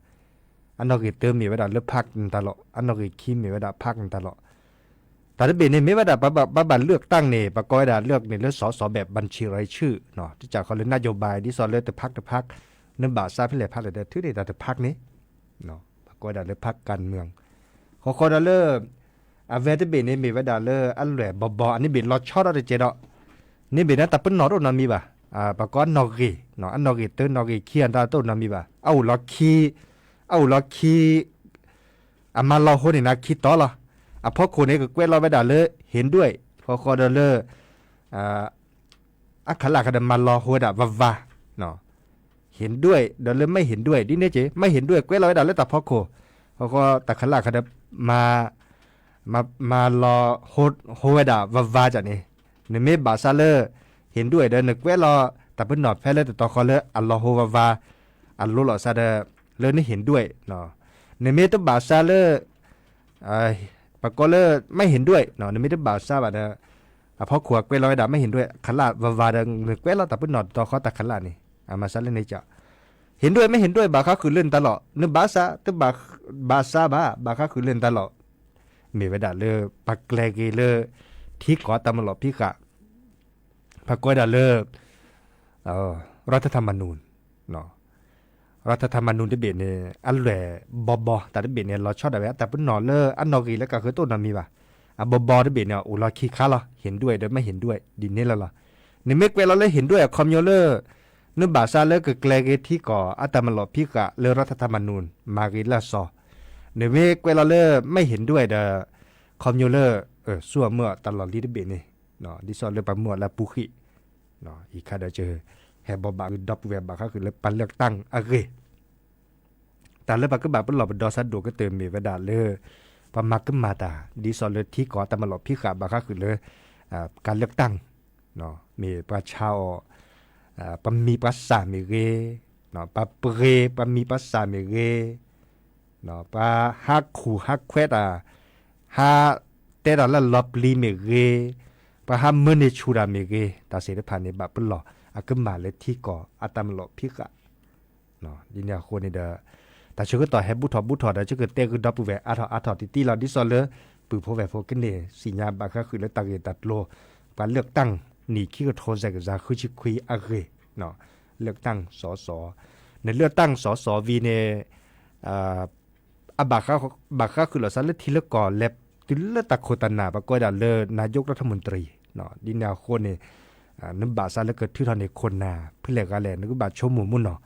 အနီၣ်ဂံၢ်တၢမ့ၢ်ဝဲဒၣ်လၢ พรรค နတၢ်လီၤ, အနီၣ်ဂံၢ်ခံမ့ၢ်ဝဲဒၣ် พรรค နတၢ်လီၤ, တၢ်တဘ့ၣ်န့ၣ်မ့ၢ်ဝဲဒၣ် ပှၤဘၣ်လၢၢ်ကတၢၢ်န့ၣ် ပှၤကိးဝဲဒၣ်လၢၢ်န့ၣ်လၢ สส แบบบัญชีรายชื่อ, တစၢ်ဃီလၢ นโยบาย ဒ်သိးလၢတ พรรค တ พรรค နဘၣ်စးဖဲလဲၣ် พรรค လဲၣ်ဒီး ထုးန့ၢ်တၢ်တ พรรค န့ၣ်, ပှၤကိးဝဲဒၣ်လၢ พรรคการเมือง, ဃီဃီဒီးလၢ အဝဲတဘ့ၣ်န့ၣ်မ့ၢ်ဝဲဒၣ်လၢအလွဲၢ်ဘီဘီ အန့ၣ်ဘ့ၣ်လီၤဆီဒီးတကဲးဒီး, န့ၣ်ဘ့ၣ်န့ၣ်တၢ်ပနီၣ်တအိၣ်နီတမံၤဘၣ်, ပှၤကိးအနီၣ်ဂံၢ်, အနီၣ်ဂံၢ်တၢ နီၣ်ဂံၢ်ခံအတၢ်တအိၣ်နီတမံၤဘၣ်, အအိၣ်လီၤခံ, အအိၣ်လီၤခံ, အမၤလီၤဟိန့ၣ်နၤခံတီၤလီၤ, အဖီခိၣ်န့ၣ် ကကွဲးလီၤဝဲဒၣ်လၢ เห็นด้วย, ဃီဃီဒီးလၢ အကလးခါဒီးမၤလီၤဟိဝဲဒၣ်ဝါဝါ, เห็นด้วย ဒီးလၢ ไม่เห็นด้วย ဒ်န့ၣ်က့ၤ, ไม่เห็นด้วย ကွဲးလီၤဝဲဒၣ်လၢတၢ်ဖီခိၣ်, ဃီဃီတၢ်ကလးခါဒီး မၤ, မၤ, မၤလီၤဟိဝဲဒၣ်ဝါဝါကန့ၣ်, နမ့ၢ်ဘၣ်စးလၢ เห็นด้วย ဒီးနကွဲးလီၤတၢ်ပနီၣ်ဖဲလၢတတီၤဃီလၢအလီၤဟိဝါဝါ, အလိၤလီၤစးဒီး လၢန เห็นด้วย, နမ့ၢ်တဘၣ်စးလၢ ပှၤကိးလၢ ไม่เห็นด้วย နမ့ၢ်တဘၣ်စးဘၣ်ဒီး အဖီခိၣ်အကွဲးလီၤဝဲဒၣ် ไม่เห็นด้วย ကလးဝါဝါဒီး နကွဲးလီၤတၢ်ပနီၣ်တတီၤဃီတၢ်ကလးန့ၣ် အမၤစးလၢန့ၣ်က, เห็นด้วย ไม่เห็นด้วย ဘၣ်ဃးဃုာ်လၢနတၢ်လီၤ, နဘၣ်စး တဘၣ်, ဘၣ်စးဘၣ် ဘၣ်ဃးဃုာ်လၢနတၢ်လီၤ, မ့ၢ်ဝဲဒၣ်လၢ ပှၤကျဲၤက့ၤလၢ ထံကီၢ်တၢ်မၤလီၢ်ဖံးဃာ် ပှၤကိးဝဲဒၣ်လၢ รัฐธรรมนูญ รัฐธรรมนูญ တဘ့ၣ်န့ၣ် အလွဲၢ်ဘီဘီ တၢ်တဘ့ၣ်န့ၣ် လီၤဆီဒၣ်ဝဲ အတၢ်ပနီၣ်လၢအနီၣ်ဂံၢ်လၢကဃုာ်တအိၣ်နီတမံၤဘၣ်. အဘီဘီတဘ့ၣ်န့ၣ် အိၣ်လီၤခံခါလီၤ เห็นด้วย ဒီး ไม่เห็นด้วย ဒ်န့ၣ်လီၤလီၤ. နမ့ၢ်ကွဲးလီၤလၢ เห็นด้วย အခီပညီလၢ နဘၣ်ဆါလၢကကျဲၤက့ၤထံကီၢ်အတၢ်မၤလီၢ်ဖံးဃာ်လၢ รัฐธรรมนูญ မၤဂ့ၤလၢအစီၤ, နမ့ၢ်ကွဲးလီၤလၢ ไม่เห็นด้วย ဒီး ခီပညီလၢ ဆူအမုၢ်အီၣ်တၢ်လီၢ်လံၤတဘ့ၣ်န့ၣ် ဒ်သိးလၢပှၤမုၢ်အီၣ်လၢအပူၤဃံး အံၤခါဒီး ဟဲဘိးဘၣ် ဒီပုၢ်ဝဲၢ်ဘၣ်ဃးဃုာ်လၢပှၤလၢၣ်ကတၢၢ်အဂ့ၢ်, တၢ်လၢပကဘၣ်ပလီၢ်ပဒီစးဒိၣ်ကတၢၢ်မ့ၢ်ဝဲဒၣ်လၢ ပှၤမၤကမၣ်တၢ် ဒ်သိးလၢထံကီၢ်တၢ်မၤလီၢ်ဖံးဃာ်ဘၣ်ဃးဃုာ်လၢ การเลือกตั้ง မ့ၢ်ပှၤဆါအီၤ ပှၤမံၤပှၤစၢ်မ့ၢ်ဂ့ၤ, ပှၤပှ့ၤပှၤမံၤပှၤစၢ်မ့ၢ်ဂ့ၤ, ပှၤဟးခူၣ်ဟးခွဲးတၢ်, ဟးတဲတၢ်လၢလီၤပျံၤမ့ၢ်ဂ့ၤ, ပှၤဟးမၢန့ၢ်ဆူၣ်တၢ်မ့ၢ်ဂ့ၤ, တၢ်သ့ၣ်တဖၣ်န့ၣ် ဘၣ်ပလီၢ်အကမၣ်လၢထံကီၢ်အတၢ်မၤလီၢ်ဖံးဃာ် ဒ်န့ၣ်အဃိန့ၣ်ဒီး တၢ်ဆၢကတီၢ်ဟဲဘူးထီၣ်ဘူးထီၣ်ဒီး ယကတဲဂုာ်ဒီပုၢ်ဝဲၢ်အါထီၣ်အါထီၣ်တံၢ်တံၢ်လီၤ. ဒ်သိးလၢ ပုၢ်ဖိဝဲၢ်ဖိကန့ၢ်စံၣ်ညါဘၣ်ဃးဃုာ်လၢတၢ်ဂ့ၢ်တၢ်ကျိၤ ပှၤလၢၣ်ကတၢၢ် နံၣ်ခံကထိစဲးကစၢ်ဃုဆံခွံအဂ့ၢ် လၢၣ်ကတၢၢ်စီၤစီၤ, နလၢၣ်ကတၢၢ်စီၤစီၤဝံၤန့ၣ် အဘၣ်ဃးဃုာ်လီၤစးလၢထံလၢကီၢ်လဲၤတုၤလၢတၢ်ခိၣ်တၢ်နၢ် ပှၤကိးဝဲဒၣ်လၢ นายกรัฐมนตรี ဒ်န့ၣ်အဃိန့ၣ် နဘၣ်ဆါလၢကထုးထီၣ်န့ၢ်ခိၣ်နၢ်ဖဲလဲၣ်ဂၤလဲၣ် နကဘၣ်ဆိကမိၣ်မူနီၢ်,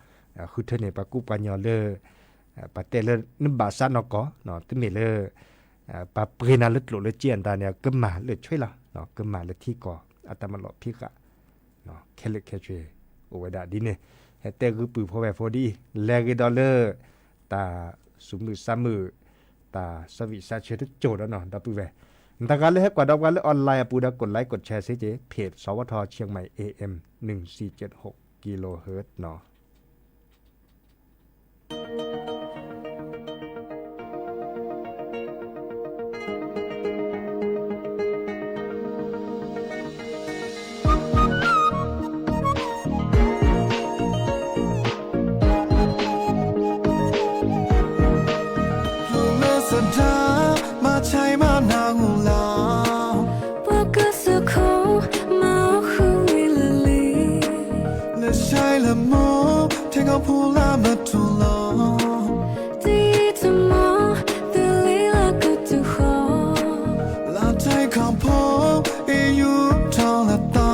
ဃုထၢန့ၢ် ပှၤကူပှၤကညီလၢ ပှၤတဲလၢနဘၣ်ဆါနီၢ်ကီၢ် တမ့ၢ်လၢ ပှၤပှ့ၤနၤလၢကျိာ်လၢစ့အတၢ်န့ၣ် ကမၣ်လၢဆွဲလီၤ ကမၣ်လၢထံကီၢ်အတၢ်မၤလီၢ်ဖံးဃာ် ခဲလၢာ်ခဲဆ့ အိၣ်ဝဲဒၣ်ဒ်န့ၣ်, ဟဲတဲဂုာ်ပုၢ်ဖိဝဲၢ်ဖိဒ်အံၤ လဲၤဂ့ၤဒီးလၢ တၢ်သူၣ်မုာ်သးမုာ် တၢ်ဆၢဝံၣ်စးဆၢတစိၤဒီးနီၤ ဒီပုၢ်ဝဲၢ်, နတဂၤလၢဟဲကွၢ်ဒီးပှၤလၢ online အပူၤဒီး กดไลค์ กดแชร์ စ့က့ၤ เพจ สวท เชียงใหม่ เอ เอ็ม หนึ่งสี่เจ็ดหก กิโลเฮิรตซ์ နီၤ လၢသဒၢ မၤဆဲးမၤနၢ်ဟူလီၤ, ပှၤကစၢၢ်ခိၣ် မၤအီၣ်ဃုာ်ဝံၤလၢာ်လံ, လၢဆဲးလၢမိၢ် ထဲကီၢ်ဖူလၢမၤထူလီၤ, တံၤတမီၤ သုလံလၢကတုၤဃီၤ, လၢထဲခီဖျိ အ့ၣ်ယူၣ်ထီၣ်လၢသီ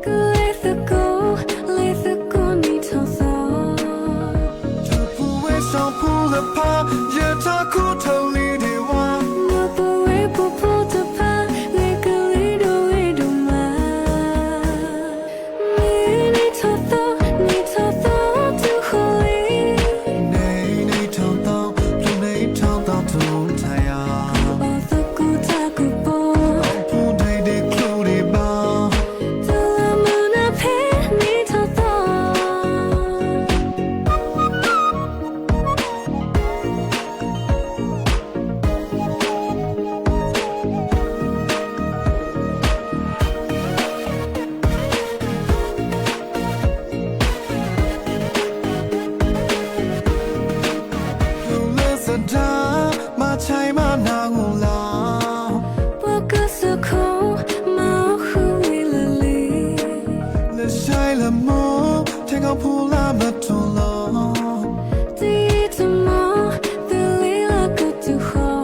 ကလဲၤသကိး လဲၤသကိးနံၣ်ထီၣ်သီ, ထၢဖှိၣ်ဝဲစီၤဖှိၣ်လၢဖးယံၤ ထးခိၣ်ထၢလံၤဒံးဝါ, မၤပဝဲပှၤဖိတဖၣ် ဂ့ၤကလံၤဒိၣ်ဂ့ၤဒိၣ်မး, မ့ၢ်နံၣ်ထီၣ်သီ နံၣ်ထီၣ်သီတုၤဃီၤလံ, နံၣ်ထီၣ်သီ နံၣ်ထီၣ်သီတုၤထါယၤ, အီၣ်သကိးတၢ်ကပီၤ အီၣ်ဖိဒံးဒံးချိဒံးဘၣ် တလၢမုၢ်နၤဖဲနံၣ်ထီၣ်သီ လၢသဒၢ မၤဆဲးမၤနၢ်ဟူလီၤ, ပှၤကစၢၢ်ခိၣ် မၤအီၣ်ဃုာ်ဝံၤလၢာ်လံ, လၢဆဲးလၢမိၢ် ထဲကီၢ်ဖူလၢမၤထူလီၤ, တံၤတမီၤ သုလံလၢကတုၤဃီၤ,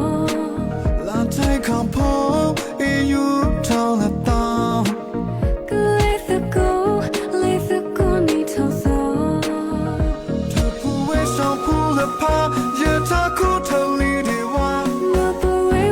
လၢထဲခီဖျိ အ့ၣ်ယူၣ်ထီၣ်လၢသီ ကလဲၤသကိး လဲၤသကိးနံၣ်ထီၣ်သီ, ထၢဖှိၣ်ဝဲစီၤဖှိၣ်လၢဖးယံၤ ထးခိၣ်ထၢလံၤဒံးဝါ, မၤပဝဲ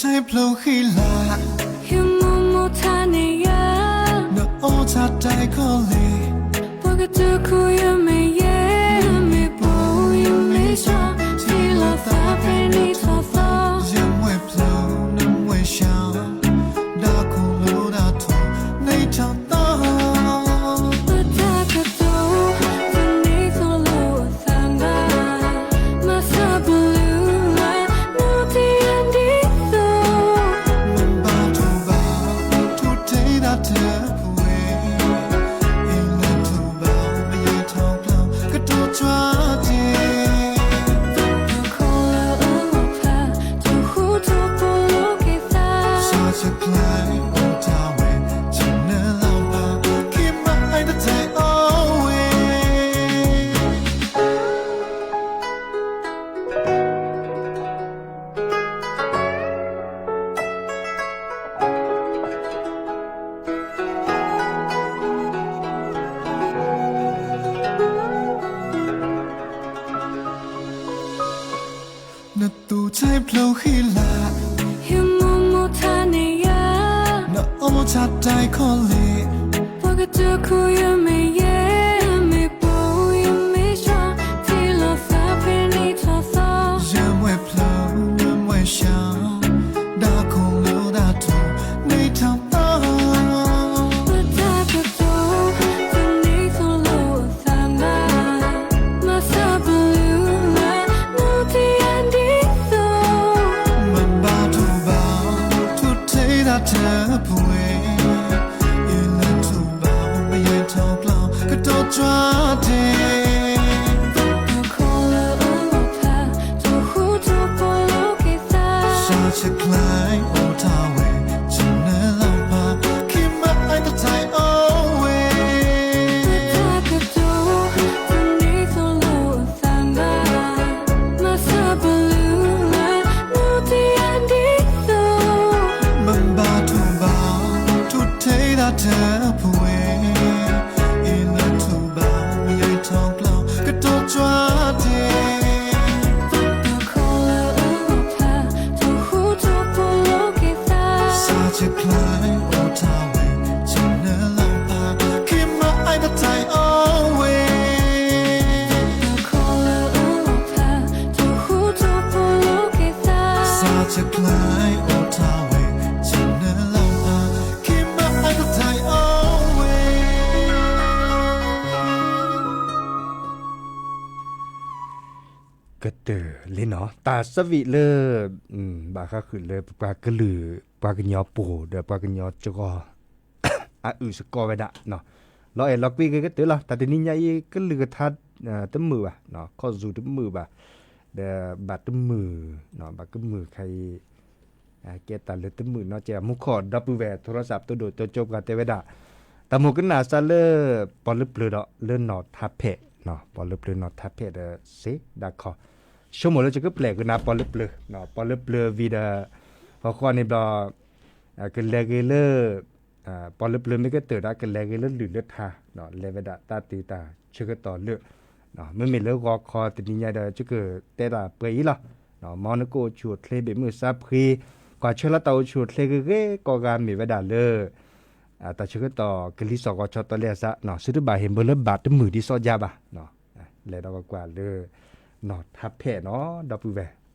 ဖျိဃံလၤ, ယမိၢ်မိၢ်ထါန့ၢ်ယၤ, နအိၣ်ဆါတၢ်ခီလ့ၣ်, ပှၤကတိၤခိၣ်ယမ့ၢ်ယဲ, ယမ့ၢ်ပိၢ်ယမ့ၢ်ဆှီ, ထံၣ်လိာ်သးဖဲန့ၣ်ထီၣ်သီ, ယမ့ၢ်ဖျိနမ့ၢ်ဆှီ, ဒၣ်ခိၣ်လိာ်ဒၣ်ထိၣ် န့ၢ်ထီၣ်သီ ပတၢ်ကတိၤ တန့ၢ်သိၣ်လိသးဘၣ်, မၤစၢ်ပလူၤလၢ နအိၣ်တယၢ်ဒ်သိး, မ့ၢ်ဘၣ်ထိၣ်ဘၣ် ထိၣ်ထီၣ်ဒၣ်တပှဲၤ, အ့ၣ်လၢထိၣ်ဘၣ် မယါထီၣ်ကျီ ကတိၤကွၢ်တ့ၢ် ခိၣ်လၢအလီၤဖး ထိၣ်ဃူထိၣ်ဖိးလိာ်က့ၤသး, စးဆဲးကျဲအိၣ်တၢ်ဝဲ ဆနလီၤဘၣ် ခံမၤအတၢ်အိၣ်ဝဲ နသူၣ်ဆဲးဖျိဃံလၤ, ယမိၢ်မိၢ်ထါန့ၢ်ယၤ, နအိၣ်ဆါတၢ်ခီလ့ၣ်, ပှၤကတိၤခိၣ်ယမ့ၢ်ယဲ, ယမ့ၢ်ပိၢ်ယမ့ၢ်ဆှီ, ထံၣ်လိာ်သးဖဲန့ၣ်ထီၣ်သီ, ယမ့ၢ်ဖျိနမ့ၢ်ဆှီ ဒၣ်ခိၣ်လိာ်ဒၣ်ထိၣ် န့ၢ်ထီၣ်သီ, ပတၢ်ကတိၤ တန့ၢ်သိၣ်လိသးဘၣ်, မၤစၢ်ပလူၤလၢ နအိၣ်တယၢ်ဒ်သိး, မ့ၢ်ဘၣ်ထိၣ်ဘၣ် ထိၣ်ထီၣ်ဒၣ်တပှဲၤ, အ့ၣ်လၢထိၣ်ဘၣ် မယါထီၣ်ကျီ ကတိၤကွၢ်တ့ၢ် ခိၣ်လၢအလီၤဖး ထိၣ်ဃူထိၣ်ဖိးလိာ်က့ၤသး, စးဆဲးကျဲအိၣ်တၢ်ဝဲ ဆနလီၤဘၣ် ခံမၤအတၢ်အိၣ်ဝဲ ပတၢ်ကတိၤ တန့ၢ်သိၣ်လိသးဘၣ်, မၤစၢ်ပလူၤလၢ နအိၣ်တယၢ်ဒ်သိး, မ့ၢ်ဘၣ်ထိၣ်ဘၣ် ထိၣ်ထီၣ်ဒၣ်တပှဲၤ, အ့ၣ်လၢထိၣ်ဘၣ် မယါထီၣ်ကျီ ကတိၤကွၢ်တ့ၢ် ခိၣ်လၢအလီၤဖး ထိၣ်ဃူထိၣ်ဖိးလိာ်က့ၤသး, စးဆဲးကျဲအိၣ်တၢ်ဝဲ ဆနလီၤဘၣ် ခံမၤအတၢ်အိၣ်ဝဲ ခိၣ်လၢအလီၤဖး ထိၣ်ဃူထိၣ်ဖိးလိာ်က့ၤသး, စးဆဲးကျဲအိၣ်တၢ်ဝဲ ဆနလီၤဘၣ် ခံမၤအတၢ်အိၣ်ဝဲ ကတၢၢ်လံနီၤ တၢ်ဆၢဝံၤလၢ ဘၣ်ဃးဃုာ်လၢပပှၤကလုာ် ပှၤကညီပူၤဒီးပှၤကညီစှီၤ အအုၣ်စ့ၢ်ကီးဝဲဒၣ်, လီၤအဲၣ်လီၤကွံက့ၤကတၢၢ်လီၤ. တၢ်တနံၤညါအံၤ ကလုာ်ကထါတမုာ်ဘၣ်, ခီၣ်စူၤတမုာ်ဘၣ်, ဒီးဘၣ်တမုာ်, ဘၣ်ကမုာ်ခါအံၤ ကဲတၢ်လၢတမုာ်နီတစဲး မူခိၣ်ဒီပုၢ်ဝဲၢ် ထိရစးပတိၢ်ဒိၣ်တိကၠိပှၤတဲဝဲဒၣ်, တၢ်မိၣ်ကနၣ်စၢ်လၢ ပီၣ်လၢပျၢၤဒီးလၢနီၢ်ထါဖဲး, ပီၣ်လၢပျၢၤနီၢ်ထါဖဲးဒီးစ့ဒၣ်ခီ, ဆိကမိၣ်လၢယကပျဲၢ်ကနၣ်ပီၣ်လၢပျၢၤ, ပီၣ်လၢပျၢၤဝံၤဒီး ဟီၣ်ဃီန့ၣ်ဘျီ ကလဲၤဂ့ၤလၢ ပီၣ်လၢပျၢၤမ့ၢ်ကတၢၢ်ဒီး ကလဲၤဂ့ၤလၢလုၢ်လၢထါ, လဲၤဝဲဒၣ်တၢ်တုၤတၢ်ဆၢကတီၢ်လၢ မ့မ့ၢ်လၢဂီၤခီတနံၤညါဒီး ယကတဲတၢ်ပှဲၤအံၤလီၤ. မ်နကအိၣ်ဆူၣ်အိၣ်ချ့ဘၣ်မုၢ်ဆါဖှံ, ကွၢ်ဆၢလၢတၢ်အိၣ်ဆူၣ်အိၣ်ချ့ဂ့ၤဂ့ၤကိးဂၤမ့ၢ်ဝဲဒၣ်လၢ တၢ်ဆၢကတီၢ်ကလံၤစိးကီၤဆီတလဲအစး, သုတဘၣ်ဟ့ၣ်မၢလၢဘၣ်တမုာ်ဒ်စီၤယါဘၣ်, လဲၤဒီးကွၢ်လၢ နီၢ်ထါဖဲးနီၤ ဒီပုၢ်ဝဲၢ်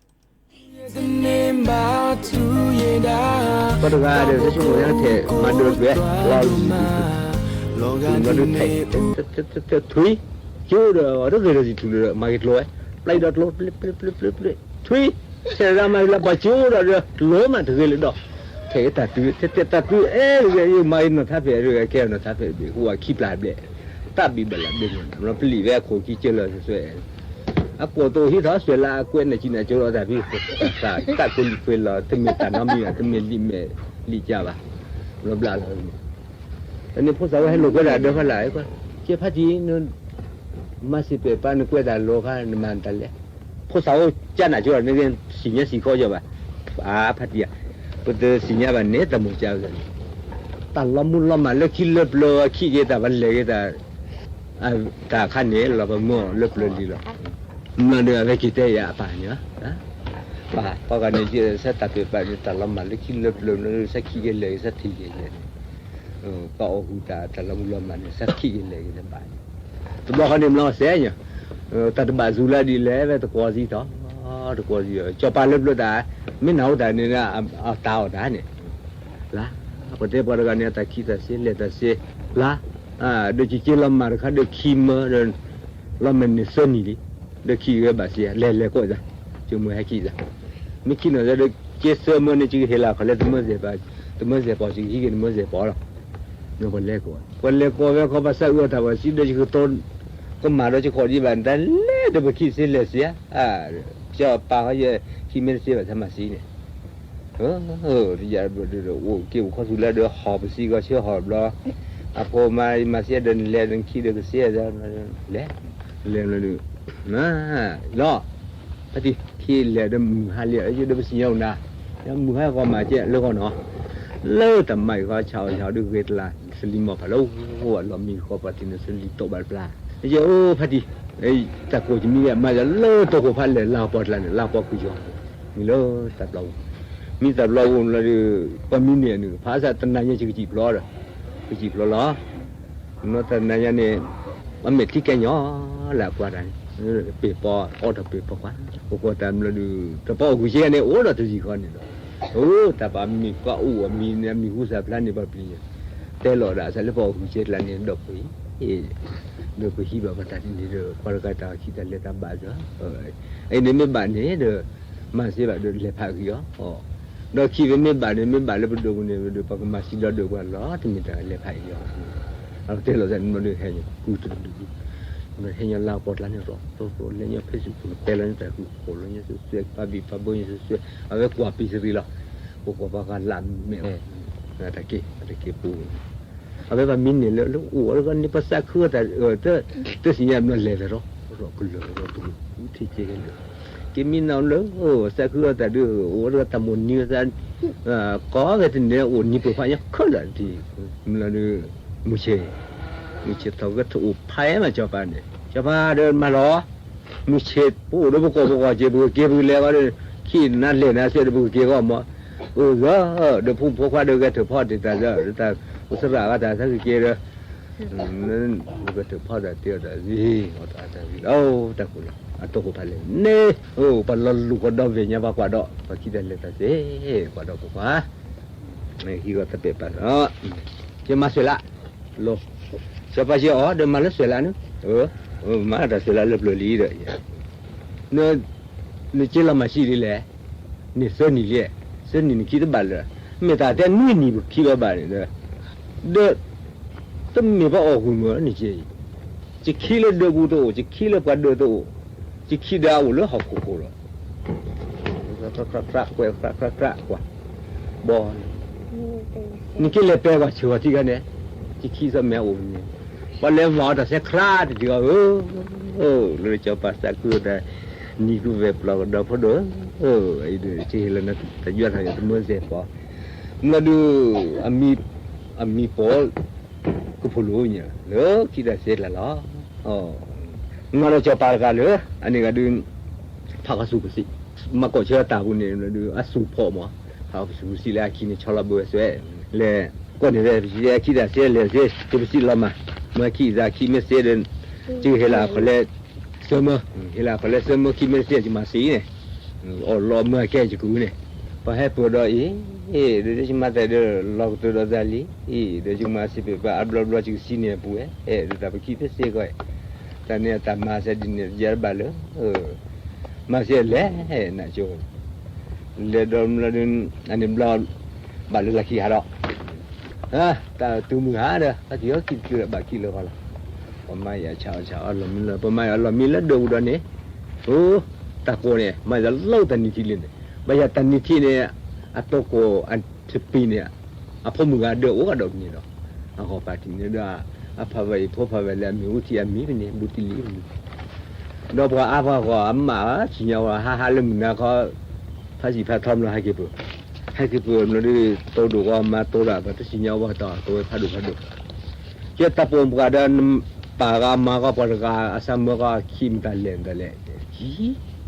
ပှၤတဂၤဒီး ကဆိကမိၣ်ထဲ မၤဒိးထွဲ လီၤလံၤ လီၤဒိးထဲ ထွံၣ် ကၠိဒီး အီၤတဂ့ၤဒီးစံၣ်ထူၣ်လၢ မၤက့ၤကျိဝဲ ပျဲဒီးကျိ ပျဲ ပျဲ ပျဲ ပျဲ ထွံၣ် ထဲဒၣ်မၤလၢပှၤကၠိဒီး ကျိမးတဂ့ၤလၢဒီး ထဲက့ၤတၢ်တုၤ ထဲတဲတၢ်တုၤ အဲၣ်တဂ့ၤ မၤက့ၤနီၢ်ထါဖဲး တဂ့ၤ ကဲနီၢ်ထါဖဲးတဘ့ၣ် ဟိၣ်အခံပျၢ်ဘျဲၣ် တၢ်ဘံၣ်ဘၣ်လၢဘ့ၣ်နီၤ ပျံၤဝဲအခိၣ်ခံကၢလၢာ်စွဲ အကိၣ်တအိၣ်ဟံးထီၣ်စွဲလၢအကွဲးနကံနကၠိလီၤတၢ်ဖံး တၢ်ကိးလံာ်ကွဲးလီၤ တမ့ၢ်တၢ်နီတမံၤဘၣ် တမ့ၢ်လံာ်မဲာ်လံာ်ကၢဘၣ် ဘျီဘျီလီၤ တၢ်န့ၣ်ဖိသၣ်ဝဲဟဲလိာ်ကွဲဒၣ်ဒီဖးလၢ် ကဲဖါတံၢ် မၤစံးပယ်ပၢ်နကွဲးတၢ်လီၤခါ နမၤတၢ်လဲၣ် ဖိသၣ်အိၣ်ကၢ်နၢ်ကၠိလီၤ နကစံၣ်ညါစံၣ်ခီယီၤဘၣ် အါဖါတံၢ်ဧါ ပတစံၣ်ညါဘၣ်န့ၣ် တၢ်မိၣ်ကၢဝဲ တၢ်လီၤမုၢ်လီၤမၢ်လၢခံလၢပျၢၤခံက့ၤတၢ်ပလဲၤက့ၤတၢ် တၢ်ခါန့ၣ် လီၤပမၢအီၤလၢပျၢၤလံလီၤ မ့ၢ်ဒီးအဝဲက့ၤတဲယၤအပၢ်န့ၣ် ပှၤဂၤန့ၣ် စဲတၢ်ပ့ၤပာ်န့ၣ် တၢ်လီၤမၢ်လၢခံလၢပျၢၤလၢ စဲခံကလဲၤက့ၤ စဲထံၣ်ကလဲၤန့ၣ်, ပှၤအိၣ်ဃုာ်တၢ် တၢ်လီၤမုၢ်လီၤမၢ်န့ၣ် စဲခံကလဲၤက့ၤတဘၣ်န့ၣ်, တဘျီဃီန့ၣ် မျီစဲညါ, တၢ်တဘၣ်စူၤလၢဒ်လဲၣ် ဝဲတကွီၤသံတီၤ, တကွီၤသံ, စီၤပၤလၢပျၢၤတၢ်, မ့ၢ်နၢ်ဟူတၢ်န့ၣ် အတၢ်အီၣ်တၢ်န့ၣ်, လၢ ပှၤတဲပှၤတဂၤန့ၣ် အတၢ်ခံးတၢ်စ့ လဲၤတၢ်စ့, လၢ ဒီးကက့ၤလီၤမၢ်တခါဒီးခံမၢဒီး လီၤမၢ်န့ၣ်သၢနံၣ်လံ, ဒီးခံးဂဲၤဘၣ်စ့ လဲၤလဲၤကိးသး, ကမၢဟဲခံးသး, မ့ၢ်ခံးနီၢ်သးဒီးက့ၤသၢမၢန့ၣ် ကဟ့ၣ်လီၤခီၣ်လၢ တမၢစဲးပီၤ, တမၢစဲးပီၤ ကဟံးက့ၤတမၢစဲးပီၤလီၤ, ပှၤလဲၤကိး, ပှၤလဲၤကိးဝဲခီ ပှၤသးအုးအီၣ်တၢ် ပှၤစံးဒီး ယကတိၤ ကမၣ်ဒီးကခီၣ်ဒံးဘၣ် တၢ်လဲၤဒီးပခံးစ့လဲၤစ့ဧါ, ကၠီပၤဃီယဲ ခံးမ့ၢ်တစ့ဘၣ် တၢ်မၤစံးန့ၣ် အိၣ်က့ၤအိၣ်ခီသူၣ်လၢဒီးဟီၣ်ပစံးကီးဆၢဟီၣ်ဘျီ, အဖိမါမၤစ့ဒီးနလဲၤဒီးနခံးဒီးကစ့, လဲၤ လဲၤလီၤ, လီၤ, ဖါတံၢ်ခံးလဲၤဒီးမုၢ်ဟါလံ, ယဒီးပစံၣ်ညီၣ်နၤ, မုၢ်ဟါဂီၤမးကဲလၢဂီၢ်နီၤ, လၢတၢ်မၤအံၤဃီ ဆးအီၣ်ဆးအီဒီးဂဲၤတလး သလံၤမီၢ်ဖးလၢအလီၢ်မံဃီ ပှၤထံၣ်န့ၣ် သလံၤတီၢ်ဘၣ်တပျၢ်, ယအိၣ်ဖါတံၢ် တၢ်ကိးကမံၤဝဲ မၤယၤလၢတိခိၣ်ဖးလဲၢ် လၢပှၤကျါန့ၣ် လၢပှၤကူၣ်ယီၤ, မံၤလၢတၢ်ပျီပူၤ, မံၤတၢ်ပျီပူၤလီၤဒီး ပှၤမံၤန့ၣ်အနုၢ် ဖးစးတနၤညါ ယကစံၣ်ဖျီဒီး, ကစံၣ်ဖျီလီၤ, မ့ၢ်တနၤညါန့ၣ် အမဲာ်ထံကဲညီလၢအပှၤတၢ်န့ၣ်, ပ့ၤပီ အီၣ်ထီၣ်ပ့ၤပီကွၢ်, ပကွၢ်တၢ်မ့ၢ်လီၤဒီး တၢ်ပှၤအိၣ်ဃုာ်စ့န့ၣ် အိၣ်ဒီးတယံာ်ဃီန့ၣ်ဒီး, အိၣ်တၢ်ပှၤမံၤပှၤအိၣ်အမံၤန့ၣ် အမံၤဟူသၣ်ဖျါန့ၣ် ပှၤပျံၤညါ, တဲလီၤဒၣ်အသးလၢပှၤအိၣ်ဃုာ်စ့ကျါန့ၣ် ဒီးပှၤ ဒီးပဟံးဘၣ်ပှၤတၢ်တန့ၢ်ဒီး ပှၤတဂၤတၢ်ခံးတၢ်လဲၤတၢ်ဘၣ်ဒီး, အံၤန့ၣ်မ့ၢ်ဘၣ်န့ၣ်ဒီး မၤစ့ဘၣ်ဒီးလဲၤဖးအဂံၢ်အီၤ, ဒီးခံးဝဲမ့ၢ်ဘၣ်န့ၣ် မ့ၢ်ဘၣ်လၢပဒိၣ်ပူၤန့ၣ်ဒီး ပကမၤစံးဒီးဒိၣ်ပှၤလီၤ တမ့ၢ်တၢ်လဲၤဖးအံၤလီၤ, အတဲလီၤသးန့ၣ်ဒီးဟဲညီ ကူတဒုဒု ဟဲညီလၢကီၢ်ကျါန့ၣ် ရီၣ်သိသိ လဲၤညီ Facebook ပူၤန့ၣ် တဲလီၤန့ၣ်တၢ်ဃုခိၣ်လီၤညီ စဲးစဲး ပာ်ဘံၣ်ပာ်ဘၢညီ စဲးစဲး အဝဲကွၢ်ပံၤသရံးလီၤ, ပကွၢ်ပှၤဂၤလၢမဲာ် တၢ်က့ၤ တၢ်က့ၤပူၤ အဝဲပှၤမံၤန့ၣ်လၢ လၢအိၣ်အီၤတဂၤန့ၣ် ပသးခုအီၤတၢ် တသ့ၣ်ညါဘျီလဲၤဝဲရီ ရီၣ်ကလၢာ် ရီၣ်ကလၢာ် ထံကဲကဲလၢာ် ကမံၤနီၤလၢ သးခုအီၤတၢ်ဒုး အိၣ်အီၤတဂၤတၢ်မိၣ်နံၤအသး ကိးဂၤတန့ၢ် အိၣ်နံၤပိာ်ဖးညါခဲလၢာ်တထံၣ် မ့ၢ်လီၤဒုး မုၢ်ဆ့ၣ် မုၢ်ဆ့ၣ်ထီၣ်ကထၢၣ်အိၣ်ဖးအါမး စီၤပၤန့ၣ် စီၤပၤဒီးမၤလီၤ မုၢ်ဆ့ၣ်ပအိၣ်ဒီးပကိာ်ပကိာ်က့ၤ ပကက့ၤပကလဲၤဝဲဒီး ခံးနၤလဲၤနၤစဲးဒီး ပကက့ၤဂီၢ်မး အိၣ်သၢ ဒီးဖိမုၣ်ဖိခွါဒီးဂဲၤထၢၣ်ဖီတ့ၢ်တၢ်သၢ ဒီးတၢ်အိၣ်သရၣ်အဂၤတၢ်သၢကက့ၤဒီး ဂဲၤထၢၣ်ဖီတၢ်တ့ၢ်အီၤတၢ်သံ အီၣ်တၢ်သံ အိၣ်တၢ်ကိၢ်လီၤ အတိၢ်ဃိဖးလဲၣ်န့ၣ် အိၣ်ပှၤလီၤလူၤကဒီးဝ့ၢ်ညါ ပှၤကွၢ်ဒီး ပှၤခံးတၢ်လဲၤတၢ်စ့ ကွၢ်ဒီးပှၤ ဟံးဂီၤတပာ်ပာ် ကမၤစၢၤလၢ လီၤ စီၤပၤစ့အီၤ ဒီးမၤလၢစၢၤလၢန့ၣ် မၤတၢ်စၢၤလၢလၢပျၢၤလံဒီး နက့လီၤမၤစံးဒ်လဲၣ် န့ၣ်သၢနံၣ်လံ သၢနံၣ်နခံတဘၣ်လၢၤ မ့ၢ်တၢ်တဲနွံနံၣ်ပခံဘၣ်ဘၣ်န့ၣ်ဒီး ဒီး တမ့ၢ်ပှၤအီၣ်ဂူာ်မုၢ်န့ၣ်က့ ယခံးလၢဒၢးပူၤတအိၣ် ယခံးလၢပှၤဒၢးတအိၣ် ယခံးဒီးအအိၣ်လၢဟီၣ်ခိၣ်ခိၣ်လီၤ ကြၢးကြၢးကြၢးကွၢ် ဘီ နက့လဲၤပဲပှၤဆၢဂီၤထံဂၤန့ၣ် ယခံးသးမဲာ်အိၣ်န့ၣ် ပှၤလဲၤမၤအီၤတၢ်ဆဲးခြးတဒုအီၤဧၢ လၢစီၤပၤသးခုတၢ် နံၤကဝဲၢ်ပျီကဒီးဖိဒိၣ် အံၤဒုး ကဟ့ၣ်လီၤနတၢ်ယွၤထီၣ်ယတမၢစဲးပီၤ မ့ၢ်လီၤဒုး အမံၤပိာ် ကဖိးလိာ်ညါ လၢခံးတၢ်စဲးကျါလီၤ မၤဒီးစီၤပၤတဂၤလၢ အန့ၣ်ဂၤဒုး ဖးကီၢ်သူၣ်ကစံး မၤကီၢ်ဆၢတၢ်ပူၤန့ၣ် အသူၣ်ဖီၣ်မး ဖးကီၢ်သူၣ်ကစံးလၢအခံန့ၣ် ဆီလီၤဘၢဝဲစွဲ လဲၤ ကီၢ်န့ၣ် ပစံးအခံးတၢ်စဲးလဲၤစ့ ကပစံးလီၤမး မ့ၢ်ခံးသးခံးမ့ၢ်စ့ဒီး ကဟ့ၣ်လီၤခီၣ်လဲ သၢမၢ ဟ့ၣ်လီၤခီၣ်လဲသၢမၢ ခံးမ့ၢ်စ့ ကမၤစ့န့ၣ် အီၣ်လီၤမၢအကဲယကဂုာ်န့ၣ် ပှၤဟဲပၢၢ်ဒီးအံၤ ဒီးယကမၤတၢ်ဒီး လီၤကတၢၢ်ဒီးသးလံ အံၤ ဒီးယကမၤစ့ပ့ၢ်ပှၤအဘျီဘျီ ယကစံးန့ၢ်အပူၤဝဲ ဒီးတၢ်ပခံးပစ့ကီး တၢ်န့ၣ်အတၢ်မၤစဲဒ်န့ၣ် ယၤတဘၣ်လၢ မၤစ့လဲၣ် နကၠိ လဲၤဒီးဘျီဒုး အန့ၣ်ဘျီ ဘၣ်လၢလၢခံဟးဒီး တၢ်တုၤမုၢ်ဟါဒီး အတံၤဟီခံးတတုၤလၢဘၣ်ခံးလၢာ်ဃီလီၤ ပမၤယၤဆးအီၣ်ဆးအီၣ်လီၤမံလီၤ ပမၤယၤအီၣ်လီၤမံလၢဒၢးပူၤဒီးန့ၣ် အိ တၢ်ကိးန့ၣ် မၤယၤလီၤတၢ်နံၤထံးလံန့ၣ် ဘၣ်ယၤတၢ်နံၤထံးန့ၣ် အတကိးအတပံၤန့ၣ် အဖိမုၣ်ဂၤဒၢးအိၣ်ကဒီးပန့ၣ်ဒီး အဂီၢ်ပာ်တံၢ်န့ၣ်ဒီး အဖးဝဲအံၤဖိဖးဝဲလၢအမံၤအူထံးအမံၤပန့ၣ် ဘူးတံၢ်လံပန့ၣ် ဒီးပှၤအါပှၤဂီၢ်အမး စံၣ်ညီၣ်ဝဲဟးဟးလၢမုၢ်နၤခီ ဖးစံၣ်ဖးထီမ့ၢ်ဟဲက့ၤပၢၢ် ဟဲက့ၤပၢၢ်မ့ၢ်ဒီး တိၢ်ဒိၣ်ဂီၢ်မၤတိၢ်ဒၣ် ပှၤတစံၣ်ညီၣ်ဝဲတီၢ် တိၢ်ဝဲဖးဒိၣ်ဖးဒိၣ် ကဲတၢ်ပိာ်ပှၤဒီး ပၢ်ဂၤမၤဂီၢ်ပှၤတဂၤ အဆၢမၢဂီၢ်ခံးမတၤလဲၣ်မတၤလဲၣ် ခံး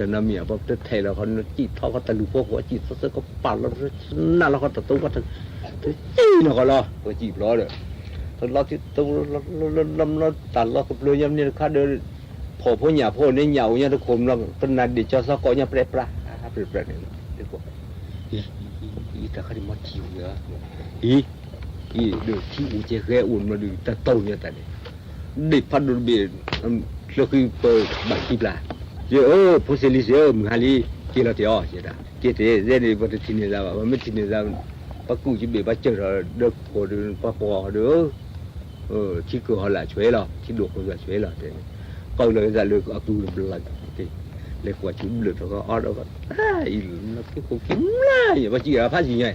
တၢ်နီတမံၤအပှၤတထဲးလီၤဃီ နစံၣ်ထီၣ်ဃီတလူၤဖိဃီ စံၣ်သၢသၢကပာ်လီၤ နၢ်လီၤဃီတသိကီၢ် တစံၣ်နီၢ်ဃီလီၤ ပစံၣ်ဖျီဒီး တလီၤထံတ လီၤတၢ်လီၢ်ကပျၢၤညါမ့ၢ်တခါဒီး ဖှီၣ်ဖိညၣ်ဖိန့ၣ် ညၣ်အိၣ်ညါတခိၣ်မး ကနၣ်ဒ့ၣ်ကၠီသီကိးညါပြဲပြး ပြဲပြးန့ၣ် တၢ်ခါဒ်မ့ၢ်ထံအိၣ်ဧါ အံၤ အံၤ ဒီးထံအိၣ်ကဲဃဲအိၣ်မးဒီး တၢ်တိၢ်ညါတၢ်န့ၣ် ဒ့ၣ်ဖးဒိၣ်တဘ့ၣ် ချၢဃံပဘၣ်ခံပျၢ် ယဲ ဖိစ့လံစ့ဧၢ မုၢ်ဟါလံ က့ၤလီၤတ့ၢ်အီၤ ယဲဒၣ် က့ၤတ့ၢ် ယဲန့ၣ် ပှၤတထံၣ်န့ၢ်သးဘၣ် ပှၤမ့ၢ်ထံၣ်န့ၢ်သး ပှၤကူၣ်ကဘ့ၣ် ပှၤစၢၢ်ထီၣ်ဒီးခိၣ်ဒီး ပှၤပှီၢ်ဒီး ထံကၢၢ်ဟီၣ်လာ်ဆွဲလီၤ ထံဒိၣ်ခိၣ်သးဆွဲလီၤ တဲန့ၣ် ပာ်လီၤက့ၤသးလၢအကုၢ်ဘျီ လဲၤကွၢ်ဆူဘျၢၣ်ထီၣ်ကအီၣ်ဒီး အံၤလီၤက့ၤခိၣ်က့ၤမျၢ် ပှၤစံၣ်အဖးစံၣ်ညါ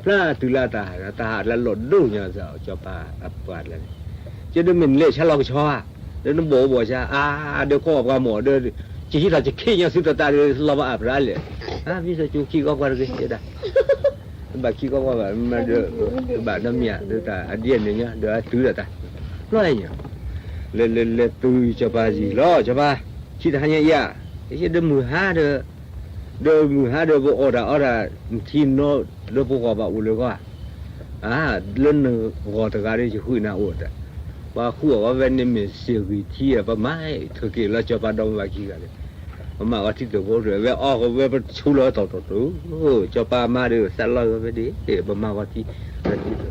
ဖျါတုၤလၢတၢ်ဟး တၢ်ဟးလၢလီၢ်ဒိၣ်ညါ စီၤပၤအပှၤလၢန့ၣ် ကဲဒီးမ့ၢ်နလဲၤဆါလီၤကဆီဧါ ဒီးနဘီၣ်ဘီၣ်ဆါ အါ ဒီးကီၢ်ပှၤမီၣ်ဒီး ကဟံးထီၣ်ကခ့ၣ်ညါသုတၢ်တၢ်ဒီး လီၤဘၣ်အါဖျါလဲၣ် အါ မ့ၢ်စီၤကၠိခံကီၢ်ပှၤတဂ့ၤ တဲဒၣ် ဘၣ်ခံကီၢ်ပှၤဘၣ် မ့ၢ်ဒီး ဘၣ်နီတမံၤဧါ ဒီးတၢ်အဒ်န့ၣ်ညါ ဒီးအတုၤဒီးတၢ် လီၤအဲၣ်ညါ လဲၤလဲၤလဲၤတုၤစီၤပၤယံၤလီၤ စီၤပၤ ဆံတဟါညါအံၤဧါ ယဲဒီးမုၢ်ဟါဒီး ဒီးမုၢ်ဟါဒီးပအီၣ်တၢ်အီတၢ် ထံနီဒီးပဂီၢ်ဘၣ်အိၣ်လၢဂီၢ် အါ လၢနဂီၢ်တဂၤဒီးယဃုနၤအိၣ်တၢ် ပှၤဃုအီၣ်ဝဲန့ၣ်မ့ၢ်စ့ၢ်ဂံၢ်ထံ ပမၤထၢက့ၤလၢစီၤပၤဒီမါဝၤခံဂၤဒီး ပမၤဝဲထံတၢၢ်ဖိတၢၢ် ဝဲအီၣ်ဝဲပဆူလီၤတီၢ်တီၢ်တီၢ် စီၤပၤမါဒီးသးလီဝဲဒၣ် ပမၤဝဲထံ သးလီ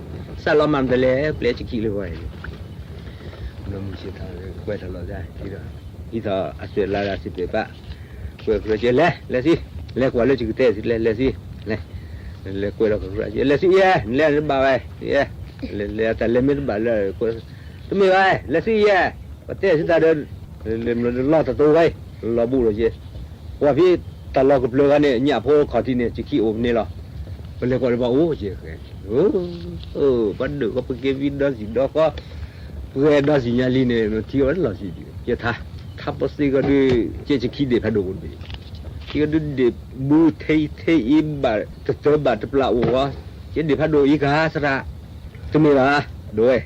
မၤတလဲၣ် ပျဲစခံလၢဂီၢ်န့ၣ် နီၢ်မုၢ်ဆ့ၣ်ထီၣ် ကွဲးထီၣ်လီၤဒၣ် ဟံးထီၣ်အသွဲၣ်လါဒၣ်စံးပာ်ဘၣ် ကွဲးကြၢးကဲ လဲၤ လဲၤစံ လဲၤကွၢ်လၢယကတဲစံ လဲၤ လဲၤစံ လဲၤ လဲၤကွဲးလီၤကကြၢး လဲၤစံယဲ လဲၤနဘၣ်ဝဲ ယဲ လဲၤ လဲၤတၢ်လဲၤမ့ၢ်တဘၣ်လၢ တမ့ၢ်ဘၣ် လဲၤစံယဲ ပတဲစံတၢ်ဒီး လီၤတတိၤဝဲ လီၤဘူးဒီးယဲ ကွၢ်ဖဲတၢ်လီၢ်ကပျၢၤဂၤန့ၣ် ညၣ်ဖိခီၣ်ထံးန့ၣ် ယခံအိၣ်မန့ၢ်လီၤ ပလဲၤကွၢ်လၢပှၤအိၣ်ယဲ ပှၤဒုးဃီပက့ၤဝံဒီစံၣ်ဒီဃီ ပှဲၤဒီစံၣ်ညါလံန့ၣ် ထံအီၤလီၤစံးဒံး ယထါ ထါပသ့ကီးဒုး ကဲယခံဒ့ၣ်ဖးဒိၣ်အိၣ်တဘ့ၣ် ထံကီးဒုးဒ့ၣ်ဘုထံထံအံၤဘၣ် တတၢဘၣ်တပျၢ်အိၣ်ဝဲ ကဲဒ့ၣ်ဖးဒိၣ်အံၤကဟါသရၣ် တမ့ၢ်ဘၣ် ဒိဝဲ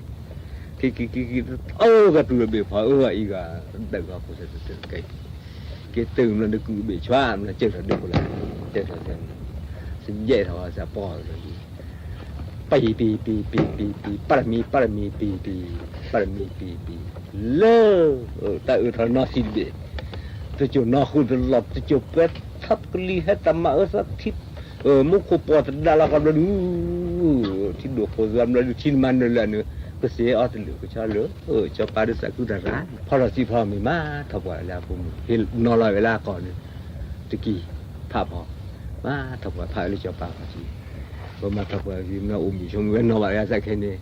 ခံခံခံခံ အိၣ်ကတုၤလၢဘ့ၣ်ဖီ အၢအံၤဂၤ ဒၢးဂၤဖိစဲးတကဲ ကဲတုၤမနုၤဒုးကုၢ်ဘ့ၣ်ဆွါ မနုၤစၢၢ်ထီၣ်ဒုးဖိလၢ စၢၢ်ထီၣ်စဲး စယဲၢ်ထီၣ်စးပီၢ်လီၤ ပံၤပံၤပံၤပံၤပံၤပံၤ ပၢ်တမံၤ ပၢ်တမံၤပံၤပံၤ ပၢ်တမံၤပံၤပံၤ လၢ တၢ်အၢထီၣ်နီၢ်ဆံးတဘ့ၣ်, တစိၤနီၢ်ဃုတလီၢ် တစိၤပှဲၤထီၣ်ပကလံၤ ဟဲတၢ်မၤအၢသီထံ မူခိၣ်ပှီၤတဒါလီၤကီဘျီဒုး, ထံဒိၣ်ခိၣ်သၣ်ဘျီဒုး ထံနမၤနၢၤလၢအနုၤ ကစ့အီၤတလၢာ်ကဆီလၢာ်, ကၠီၤပၤဒုးသးခုတၢ်သး ဖီထီၣ်စံးဖီမံၤမၤထီၣ်ပှၤလၢအဖိမုၣ် ဟ့ၣ်နီၤလီၤဝဲလၢအကီၢ်န့ၣ် တကံၢ် ဖးဖီ မၤထီၣ်ပှၤဖးလၢကၠီၤပၤခီၣ်ထံး, ပမၤထီၣ်ပှၤမ့ၢ်အိၣ်မုာ်ဆိးမုာ်ဝဲနီၢ်ဘၣ်ဝဲအသးခဲန့ၣ်,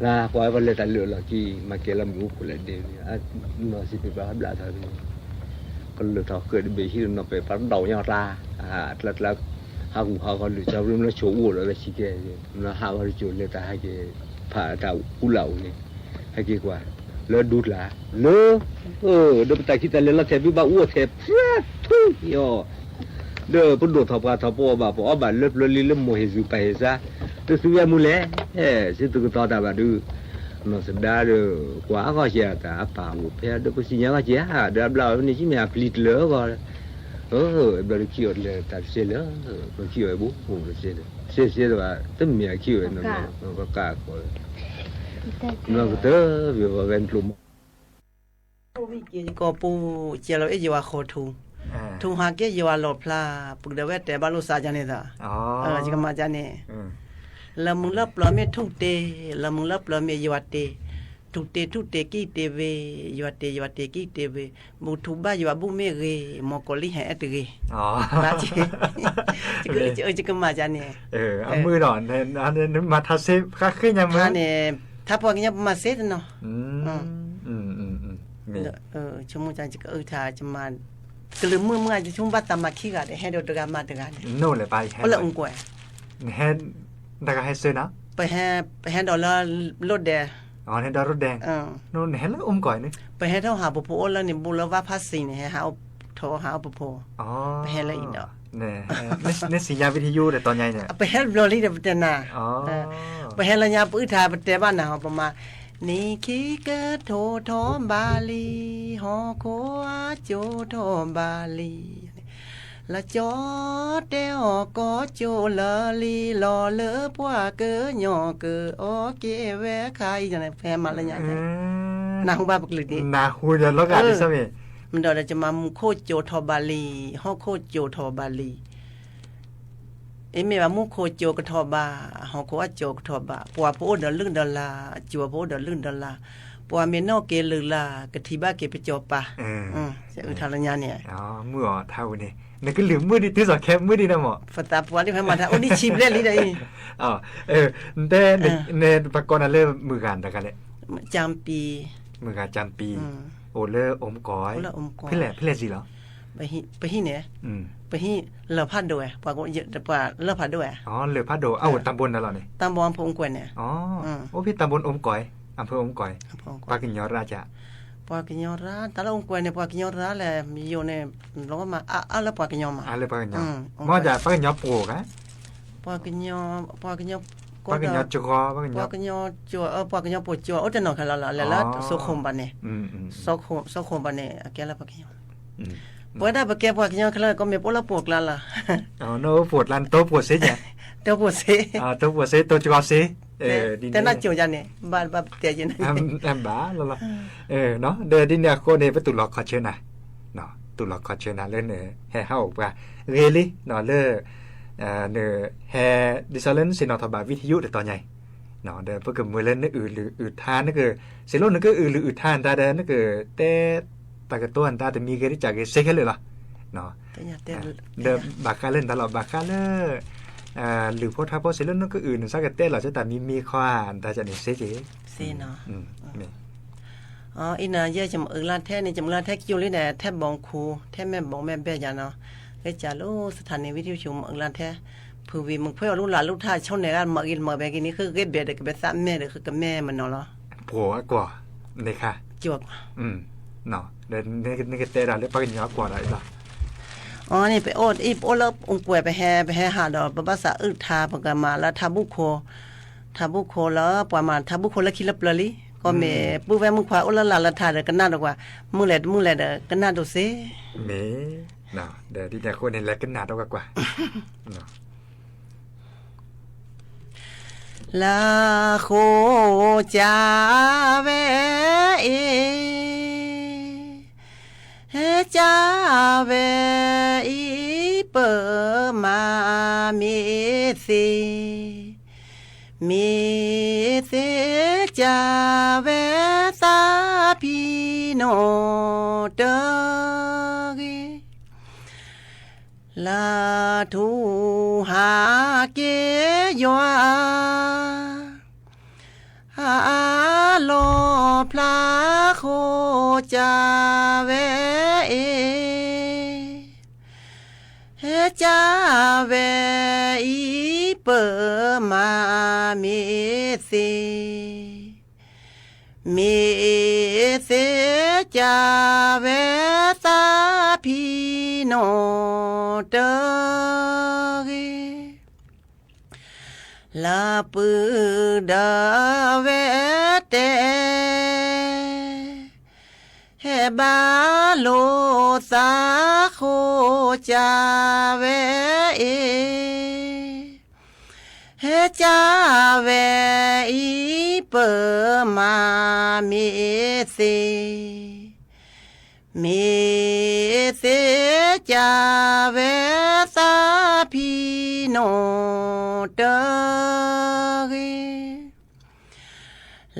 လၢပှၤဝဲပှၤလဲၤတၢ်လၢာ်လီၢ်ခံ မၤကဲၤလီၤမုၢ်အိၣ်ခိၣ်လဲၣ်ဒဲးန့ၣ် နီၢ်စံးပ့ၤပှၤဘျးထီၣ်န့ၣ်, ကလၢာ်ထီၣ်ဃၢၤတဘ့ၣ်ဟံၣ်တနီၤပဲာ်ပှၤတဒီးညီကျါ, တကျါကျါ, ဟးဂူာ်ဟးဂီၤလၢာ် ကၠီၤပရ့မ့ၢ်ဆိးအိၣ်ဒီးဝဲဆံကဲ, မ့ၢ်ဟးဂီၤတစိၤလဲၤတၢ်ဟဲက့ၤ ဖးတၢ်ကူလၢ်အိၣ်န့ၣ်, ဟဲက့ၤကွၢ်, လၢဒူတၢ်, လၢ ဒီးပတၢ်ခံတၢ်လဲၤလီၤထဲး ဘုဘၣ်အူအီၣ်ထဲး ဖျါထူအီၤ, ဒီးပဒိၣ်ထီၣ်ပှၤထီၣ်ပအီၣ်ဘၣ် ပအီၣ်ဘၣ်လၢပျၢၤလံလၢမိၢ်ဟ့ၣ်စူၤပၢ်ဟ့ၣ်စါ, လၢသုဝဲမူလဲၣ်, စ့တကတီၤတၢ်ဘၣ်ဒုး, နီၢ်သဒါဒီး ကွၢ်အဂီၢ်ကဲတၢ်အပၢ်အိၣ်ဖဲဒီးပစံၣ်ညါဂီၢ်ကဲဧါ, ဒီးအဘျါအီၤဖဲန့ၣ် ကမ့ၢ်အပျံၤတလၢာ်အဂီၢ်, ဘျီဒုးခံအီၤတလဲၤတၢ်တစဲးလၢာ်, ပခံအီၤအဘိ တစဲးလၢာ်, စဲးစဲးတဘၣ် တမ့ၢ်အခံအီၤဝဲနီၢ်နီၢ်, ကကးကီးဝဲ နီၢ်ကတၢၢ် ဝဲပဝဲနကျိၤမီၢ် ကီၢ်ပူၤ ကဲလီၤအ့ၣ်ယွၤဃီထူ, ထူဟးက့ၢ်ယွၤလီၢ်ဖျါ, ပကဒၢးဝဲတဲဘၣ်လိာ်သးကန့ၣ်သး, ယကမၤကန့ၣ်, လၢမုၢ်လၢပျၢၤမ့ၢ်ထူၣ်တ့, လၢမုၢ်လၢပျၢၤမ့ၢ်ယွၤတ့, ထူၣ်တ့ထူၣ်တ့ကံၣ်တ့ဝ့, ယွၤတ့ယွၤတ့ကံၣ်တ့ဝ့, ဘူးထူဘၣ်ယွၤဘူးမ့ၢ်ဂ့ၤ, မီၢ်ကီးလံၢ်ဟဲအဲၣ်တဂ့ၤ, ယကမၤကန့ၣ်, အမုၢ်ဒီး နမၤထါစ့ဃါဃ့ညါမုၢ်န့ၣ်, ထါပှၤကညီပမၤစ့တနီၤ ဆိကမိၣ်ကအုထါ ကမၤ ကလုာ်မုၢ်မုၢ် ယဆိကမိၣ်ဘၣ်သးမၤခံဂၤဒီး ဟဲဒီးတဂၤမၤတဂၤန့ၣ်, အိၣ်လၢအူကွဲး, နဟဲဒီးလၢလိၣ်ဒဲး, နဟဲလၢအိၣ်မူကွဲးန့ၣ်, ပဟဲထီၣ်ဟးပဖိအိၣ်လၢန့ၣ် ဘူးလၢဝၣ်ဖးစံၤန့ၣ် ဟဲထီၣ်ဟးအိၣ်ပဖိ, ပဟဲလၢအံၤဒီး နစံၣ်ညါဝံထံယိၣ်ဒီးတီညါအံၤန့ၣ်, ပဟဲတဘျီလံဒီးပတဲနၤ, ပဟဲလၢညါပအုၣ်ထါ ပတဲဘၣ်နၤဟီ ပမၤ, နံၤခံကထိထီၣ်ဘၣ်လံ, ဟီၣ်ခိၣ်အကၠိထီၣ်ဘၣ်လံ, လၢကၠီတဲအီၤကီၢ်ကၠိလၢလံ လီၤလၢပှၤကညီကအီၣ်က့ၤဝဲခါအံၤန့ၣ် ပဟဲမၤလၢညါန့ၣ်, နၢ်ဟူဘၣ်ပကလုာ်ဒ်, နၢ်ဟူဒီးလီၤဂာ်ဒ်သိးမ့ၢ်, မ့ၢ်ဒီးဒီးကမၤမူခိၣ်ကၠိထီၣ်ဘၣ်လံ, ဟီၣ်ခိၣ်ကၠိထီၣ်ဘၣ်လံ အမ့ၢ်ဘၣ်မူခိၣ်ကၠိကထီၣ်ဘၣ်, ဟီၣ်ခိၣ်အကၠိကထီၣ်ဘၣ်, ပှၤဖိအိၣ်ဒီးလုၢ်ဒီးလၢ်, ကၠိဖိအိၣ်ဒီးလုၢ်ဒီးလၢ်, ပှၤမ့ၢ်နီၣ်က့ၤလုၢ်လၢ် ကထံၣ်ဘၣ်က့ၤပကၠီၤပၤ, အုၣ်ထါလၢညါန့ၣ်, မုၢ်အီၤထါဝံၤန့ၣ်, နကလုာ်မုၢ်ဒ်တုၤစိၤခဲမုၢ်ဒ်န့ၣ်မး, ပသးပှၢ်ဒ်ဖဲမၤတၢ်အိၣ်ဒံးဆံဘျဲၣ်လံဒီးအံၤ, တဲ, နပှၤကိးနၤလၢမုၢ်ဂၤတဂၤလဲၣ်, ကၠၣ်ပံၤ, မုၢ်ဂၤကၠၣ်ပံၤ, အိၣ်လၢအိၣ်မူကွဲး, ဖဲလဲၣ်ဖဲလဲၣ်စံးလီၤ ပဟံၣ်န့ၣ်, ပဟံၣ်လၢၢ်ဖးဒိၣ်ဝဲ, ပှၤလၢၢ်ဖးဒိၣ်ဝဲ, လၢၢ်ဖးဒိၣ်အံၤ, တၢ်ဘိန့ၣ်လီၤန့ၣ်, တၢ်ဘိအဖုၣ်အူကွဲးန့ၣ်, အိၣ်ဖဲတၢ်ဘိအိၣ်မူကွဲး, အဖုၣ်အူကွဲး, ပှၤကညီရၣ်က, ပှၤကညီရၣ် တၢ်လၢအိၣ်မူကွဲးန့ၣ် ပှၤကညီရၣ်လဲၣ်, ယိၤန့ၣ်, လီၤမးအါအါလၢပှၤကညီမး, မ့ၢ်ဒ်ပှၤကညီပှိၤက, ပှၤကညီ, ပှၤကညီ, ပှၤကညီက, ပှၤကညီကၠီ, ပှၤကညီပှိၤကၠီ အိၣ်တနီၤခဲလၢာ်လီၤ, လဲၤလၢစိခိၣ်ဘၣ်န့ၣ်, စိခိၣ်ဘၣ်န့ၣ် အကဲလၢပှၤကညီ, ပဝဲဒၣ်ပကဲပှၤကညီခဲလၢာ် ကီမ့ၢ်ပအိၣ်လၢပိာ်ကျါလီၤ, နအိၣ်ပိာ်ကျါ နတိပိာ်စ့, တိပိာ်စ့, တိပိာ်စ့ တိကီစ့, တဲနၢ်ကၠိၤယၤန့ၣ်, ဘၣ်ဘၣ်ပတဲယၤန့ၣ်, ဘၣ်လီၤလီၤ, ဒီးဒ်န့ၣ်အဃိန့ၣ် ပတူၢ်လိာ်ခီၣ်ဆၢနၤ, တူၢ်လိာ်ခီၣ်ဆၢနၤလၢနဟဲဟးအိၣ်ပှၤဂ့ၤလံ, လၢ နဟဲ ဒ်သိးလၢနဆ့ၣ်နီၤထီၣ်ဘၣ်ဝံထံယိၣ်တတီၤညါအံၤ, ဒီးပကမၢလၢနအုၣ်လုၢ်အုၣ်ထါ နက, စ့ၢ်လီၤနကအုၣ်လုၢ်အုၣ်ထါနတၢ်ဒီး နကတဲတၢ်ကတိၤနတၢ်တမံၤဂ့ၤတကးဂ့ၤစ့ခဲလၢာ်လီၤ, ဒီးဘၣ်ဃးလၢနတၢ်လီၤ ဘၣ်ဃးလၢ လုၢ်ဖိထါဖိစ့ၢ်လီၤနကအုၣ် နစးကတဲလီၤဆၢတၢ်မံၤမံၤခီဧါ နတၢ်န့ၣ်စ့က့ၤ အံၤနၤ ယဲယမၤအုၣ်လၢထဲန့ၣ် ယမၤအုၣ်လၢထဲကၠိလံဒီး ထဲဘီခူ ထဲမဲာ်ဘီမဲာ်ဘဲယၤနီၤ, လၢကၢ်လိာ်စထၣ်န့ၣ် ဝံထံယိၣ်ဆိ မၤအုၣ်လၢထဲ, ဖုဝံၤမုၣ်ခွဲးအီၤလူလၢ်လူထါဆိန့ၣ် မၤဂ့ၤမၤဘဲက့ၤန့ၣ် ဃုဂ့ၤဘဲဒီး ကဘဲသးမဲာ်ဒီး ဃုကမဲာ်မနီၤလီၤ, ပှိၤအကွီၢ်န့ၣ်ခါ, ကွီၢ်, ဒီးနကတဲဒၣ်လၢပှၤကညီအကွီၢ်ဒၣ်အံၤလီၤ, အန့ၣ် ပအိၣ်အံၤ ပအိၣ်လၢအိၣ်ကွဲး ပဟဲ ပဟဲဟးဒီး ပဘၣ်သးအုၣ်ထါ ပကမၤလၢထါဘူၣ်ခိၣ် ထါဘူၣ်ခိၣ်လၢ ပှၤမၤထါဘူၣ်ခိၣ်လၢခံလၢပျၢၤလံ, ကီမ့ၢ်ပုၢ်ဝဲၢ်မုၣ်ခွါအိၣ်လၢလၢ်လၢထါဒီး ကနၣ်ဒီးကွၢ်, မုၢ်လဲၣ်တမုၢ်လဲၣ်ဒီး ကနၣ်ဒိၣ်စ့, မ့ၢ်, ဒီးဒ်န့ၣ်အဃိန့ၣ် လဲၤကနၣ်ဒီးကွၢ်ကွၢ်, လၢဃိၣ်ကၢ်ဝဲအံၤ, ကၢ်ဝဲအံၤပၢၢ်မးမ့ၢ်သ့, မ့ၢ်သ့ကၢ်ဝဲသးဖံနိၣ်တဂ့ၤ. လၢထူၣ်ဟးက့ၤယွၤ အလီၣ်ဖျါဃိၣ်ကၢ်ဝဲအံၤ, ကၢ်ဝဲအံၤပၢၢ်မးမ့ၢ်သ့, မ့ၢ်သ့ကၢ်ဝဲသးဖံနိၣ်တဂ့ၤ. လၢပုၢ်ဒီးဝဲၢ်တဲ, ဟဲဘၣ်လိာ်သးဃိၣ်ကၢ်ဝဲအံၤ, ကၢ်ဝဲအံၤပၢၢ်မးမ့ၢ်သ့, မ့ၢ်သ့ကၢ်ဝဲသးဖံနိၣ်တဂ့ၤ.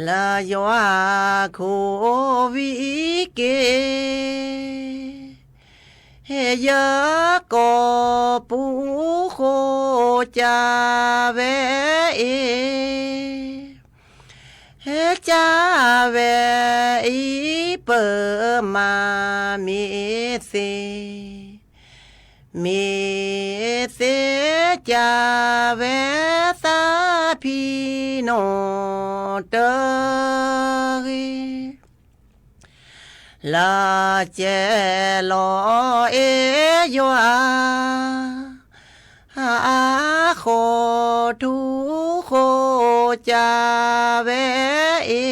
လၢယွၤခိၣ်ဝံၤက့ၤ ယကိာ်ပူၤဃိၣ်ကၢ်ဝဲအံၤ, ကၢ်ဝဲအံၤပၢၢ်မးမ့ၢ်သ့, မ့ၢ်သ့ကၢ်ဝဲသးဖံနိၣ်တဂ့ၤ. လၢကဲလီၤအ့ၣ်ယွၤ အဃိၣ်ထူဃိၣ်ကၢ်ဝဲအံ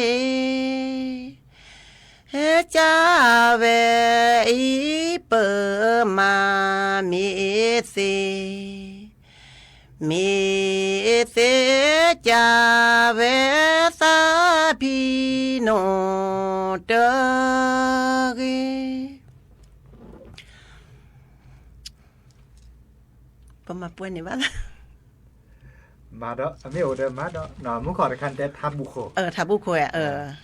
ၤ, ကၢ်ဝဲအံၤပၢၢ်မးမ့ၢ်သ့, မ့ၢ်သ့ကၢ်ဝဲသးဖံနိၣ်တဂ့ၤ. ပမၤပှဲၤန့ၣ်ဘၣ်, မၤဒီး အမ့ၢ်အိၣ်ဒီးမၤဒီး မူခီၣ်တခါတဲထါဘူၣ်ခိၣ်, ထါဘူၣ်ခိၣ်,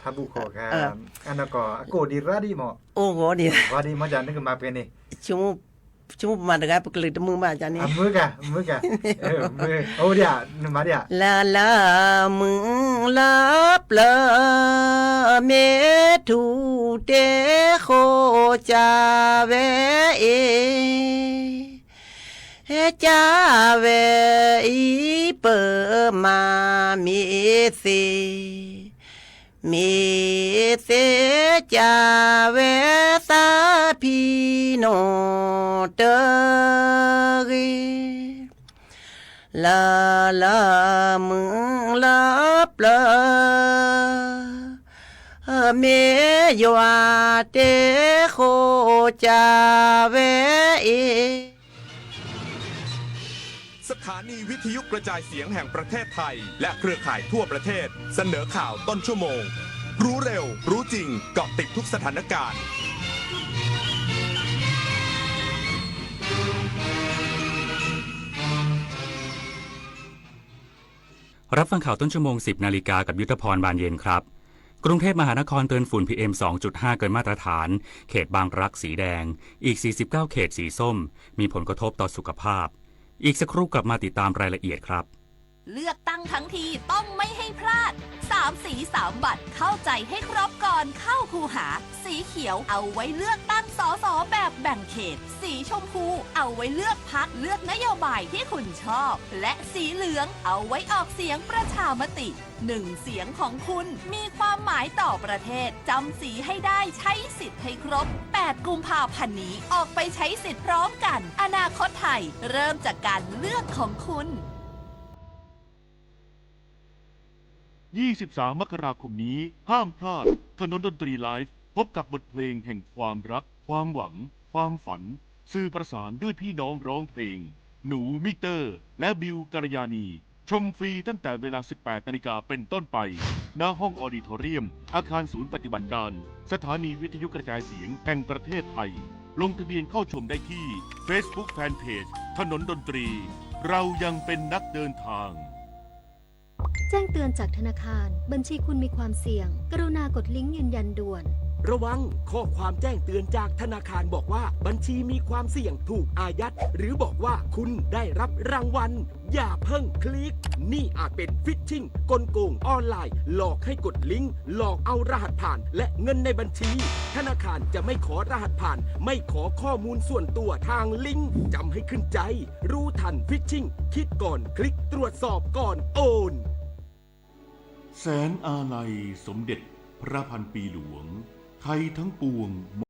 ထါဘူၣ်ခိၣ်ခါ, အနီၢ်ကီၢ် အကိၣ်ဒံးရၣ်ဒံးမး, အိၣ်ဂီၤဒံး, ဂီၤဒံးမး ယၤနကမၤပှဲၤန့ၣ် ဆိကမိၣ်ပမၤတဂၤ ပကလုာ်တမုာ်ဘၣ်န့ၣ်, မုာ်က, မုာ်က, အိၣ်ဒံးဧါ, နမၤဒံးဧါ, လၢလၢမုၢ်လၢပျၢၤ မ့ၢ်ထူၣ်တ့ၢ်ဃိၣ်ကၢ်ဝဲအံၤ, ကၢ်ဝဲအံၤပၢၢ်မးမ့ၢ်သ့, မ့ၢ်သ့ကၢ်ဝဲသးဖံနိၣ်တဂ့ၤ. လၢလၢမုၢ်လၢပျၢၤ မ့ၢ်ယွၤတ့ၢ်ဃိၣ်ကၢ်ဝဲအံၤ. สถานีวิทยุกระจายเสียงแห่งประเทศไทย และเครือข่ายทั่วประเทศ เสนอข่าวต้นชั่วโมง รู้เร็ว รู้จริง เกาะติดทุกสถานการณ์ รับฟังข่าวต้นชั่วโมง สิบนาฬิกา กับยุทธพร บานเย็นครับ กรุงเทพมหานครเตือนฝุ่น พีเอ็ม สองจุดห้า เกินมาตรฐาน เขตบางรักสีแดง อีก สี่สิบเก้า เขตสีส้ม มีผลกระทบต่อสุขภาพ อีกสักครู่กลับมาติดตามรายละเอียดครับ เลือกตั้งทั้งทีต้องไม่ให้พลาด สามสีสามบัตร เข้าใจให้ครบก่อนเข้าคูหา สีเขียวเอาไว้เลือกตั้ง สส แบบแบ่งเขต สีชมพูเอาไว้เลือกพรรค เลือกนโยบายที่คุณชอบ และสีเหลืองเอาไว้ออกเสียงประชามติ หนึ่งเสียงของคุณมีความหมายต่อประเทศ จำสีให้ได้ ใช้สิทธิ์ให้ครบ แปดกุมภาพันธ์นี้ ออกไปใช้สิทธิ์พร้อมกัน อนาคตไทย เริ่มจากการเลือกของคุณ ยี่สิบสาม มกราคมนี้ ห้ามพลาด ถนนดนตรีไลฟ์ พบกับบทเพลงแห่งความรัก ความหวัง ความฝัน สื่อประสานด้วยพี่น้องร้องเพลง หนูมิกเตอร์ และบิวกัลยาณี ชมฟรีตั้งแต่เวลา สิบแปดนาฬิกาเป็นต้นไป ณ ห้องออดิทอเรียม อาคารศูนย์ปฏิบัติการ สถานีวิทยุกระจายเสียงแห่งประเทศไทย ลงทะเบียนเข้าชมได้ที่ Facebook Fanpage ถนนดนตรี เรายังเป็นนักเดินทาง แจ้งเตือนจากธนาคาร บัญชีคุณมีความเสี่ยง กรุณากดลิงก์ยืนยันด่วน ระวัง ข้อความแจ้งเตือนจากธนาคารบอกว่าบัญชีมีความเสี่ยงถูกอายัด หรือบอกว่าคุณได้รับรางวัล อย่าเพิ่งคลิก นี่อาจเป็น phishing กลโกงออนไลน์ หลอกให้กดลิงก์ หลอกเอารหัสผ่าน และเงินในบัญชี ธนาคารจะไม่ขอรหัสผ่าน ไม่ขอข้อมูลส่วนตัวทางลิงก์ จำให้ขึ้นใจ รู้ทัน phishing คิดก่อนคลิก ตรวจสอบก่อนโอน แสนอาลัยสมเด็จพระพันปีหลวง ไทยทั้งปวง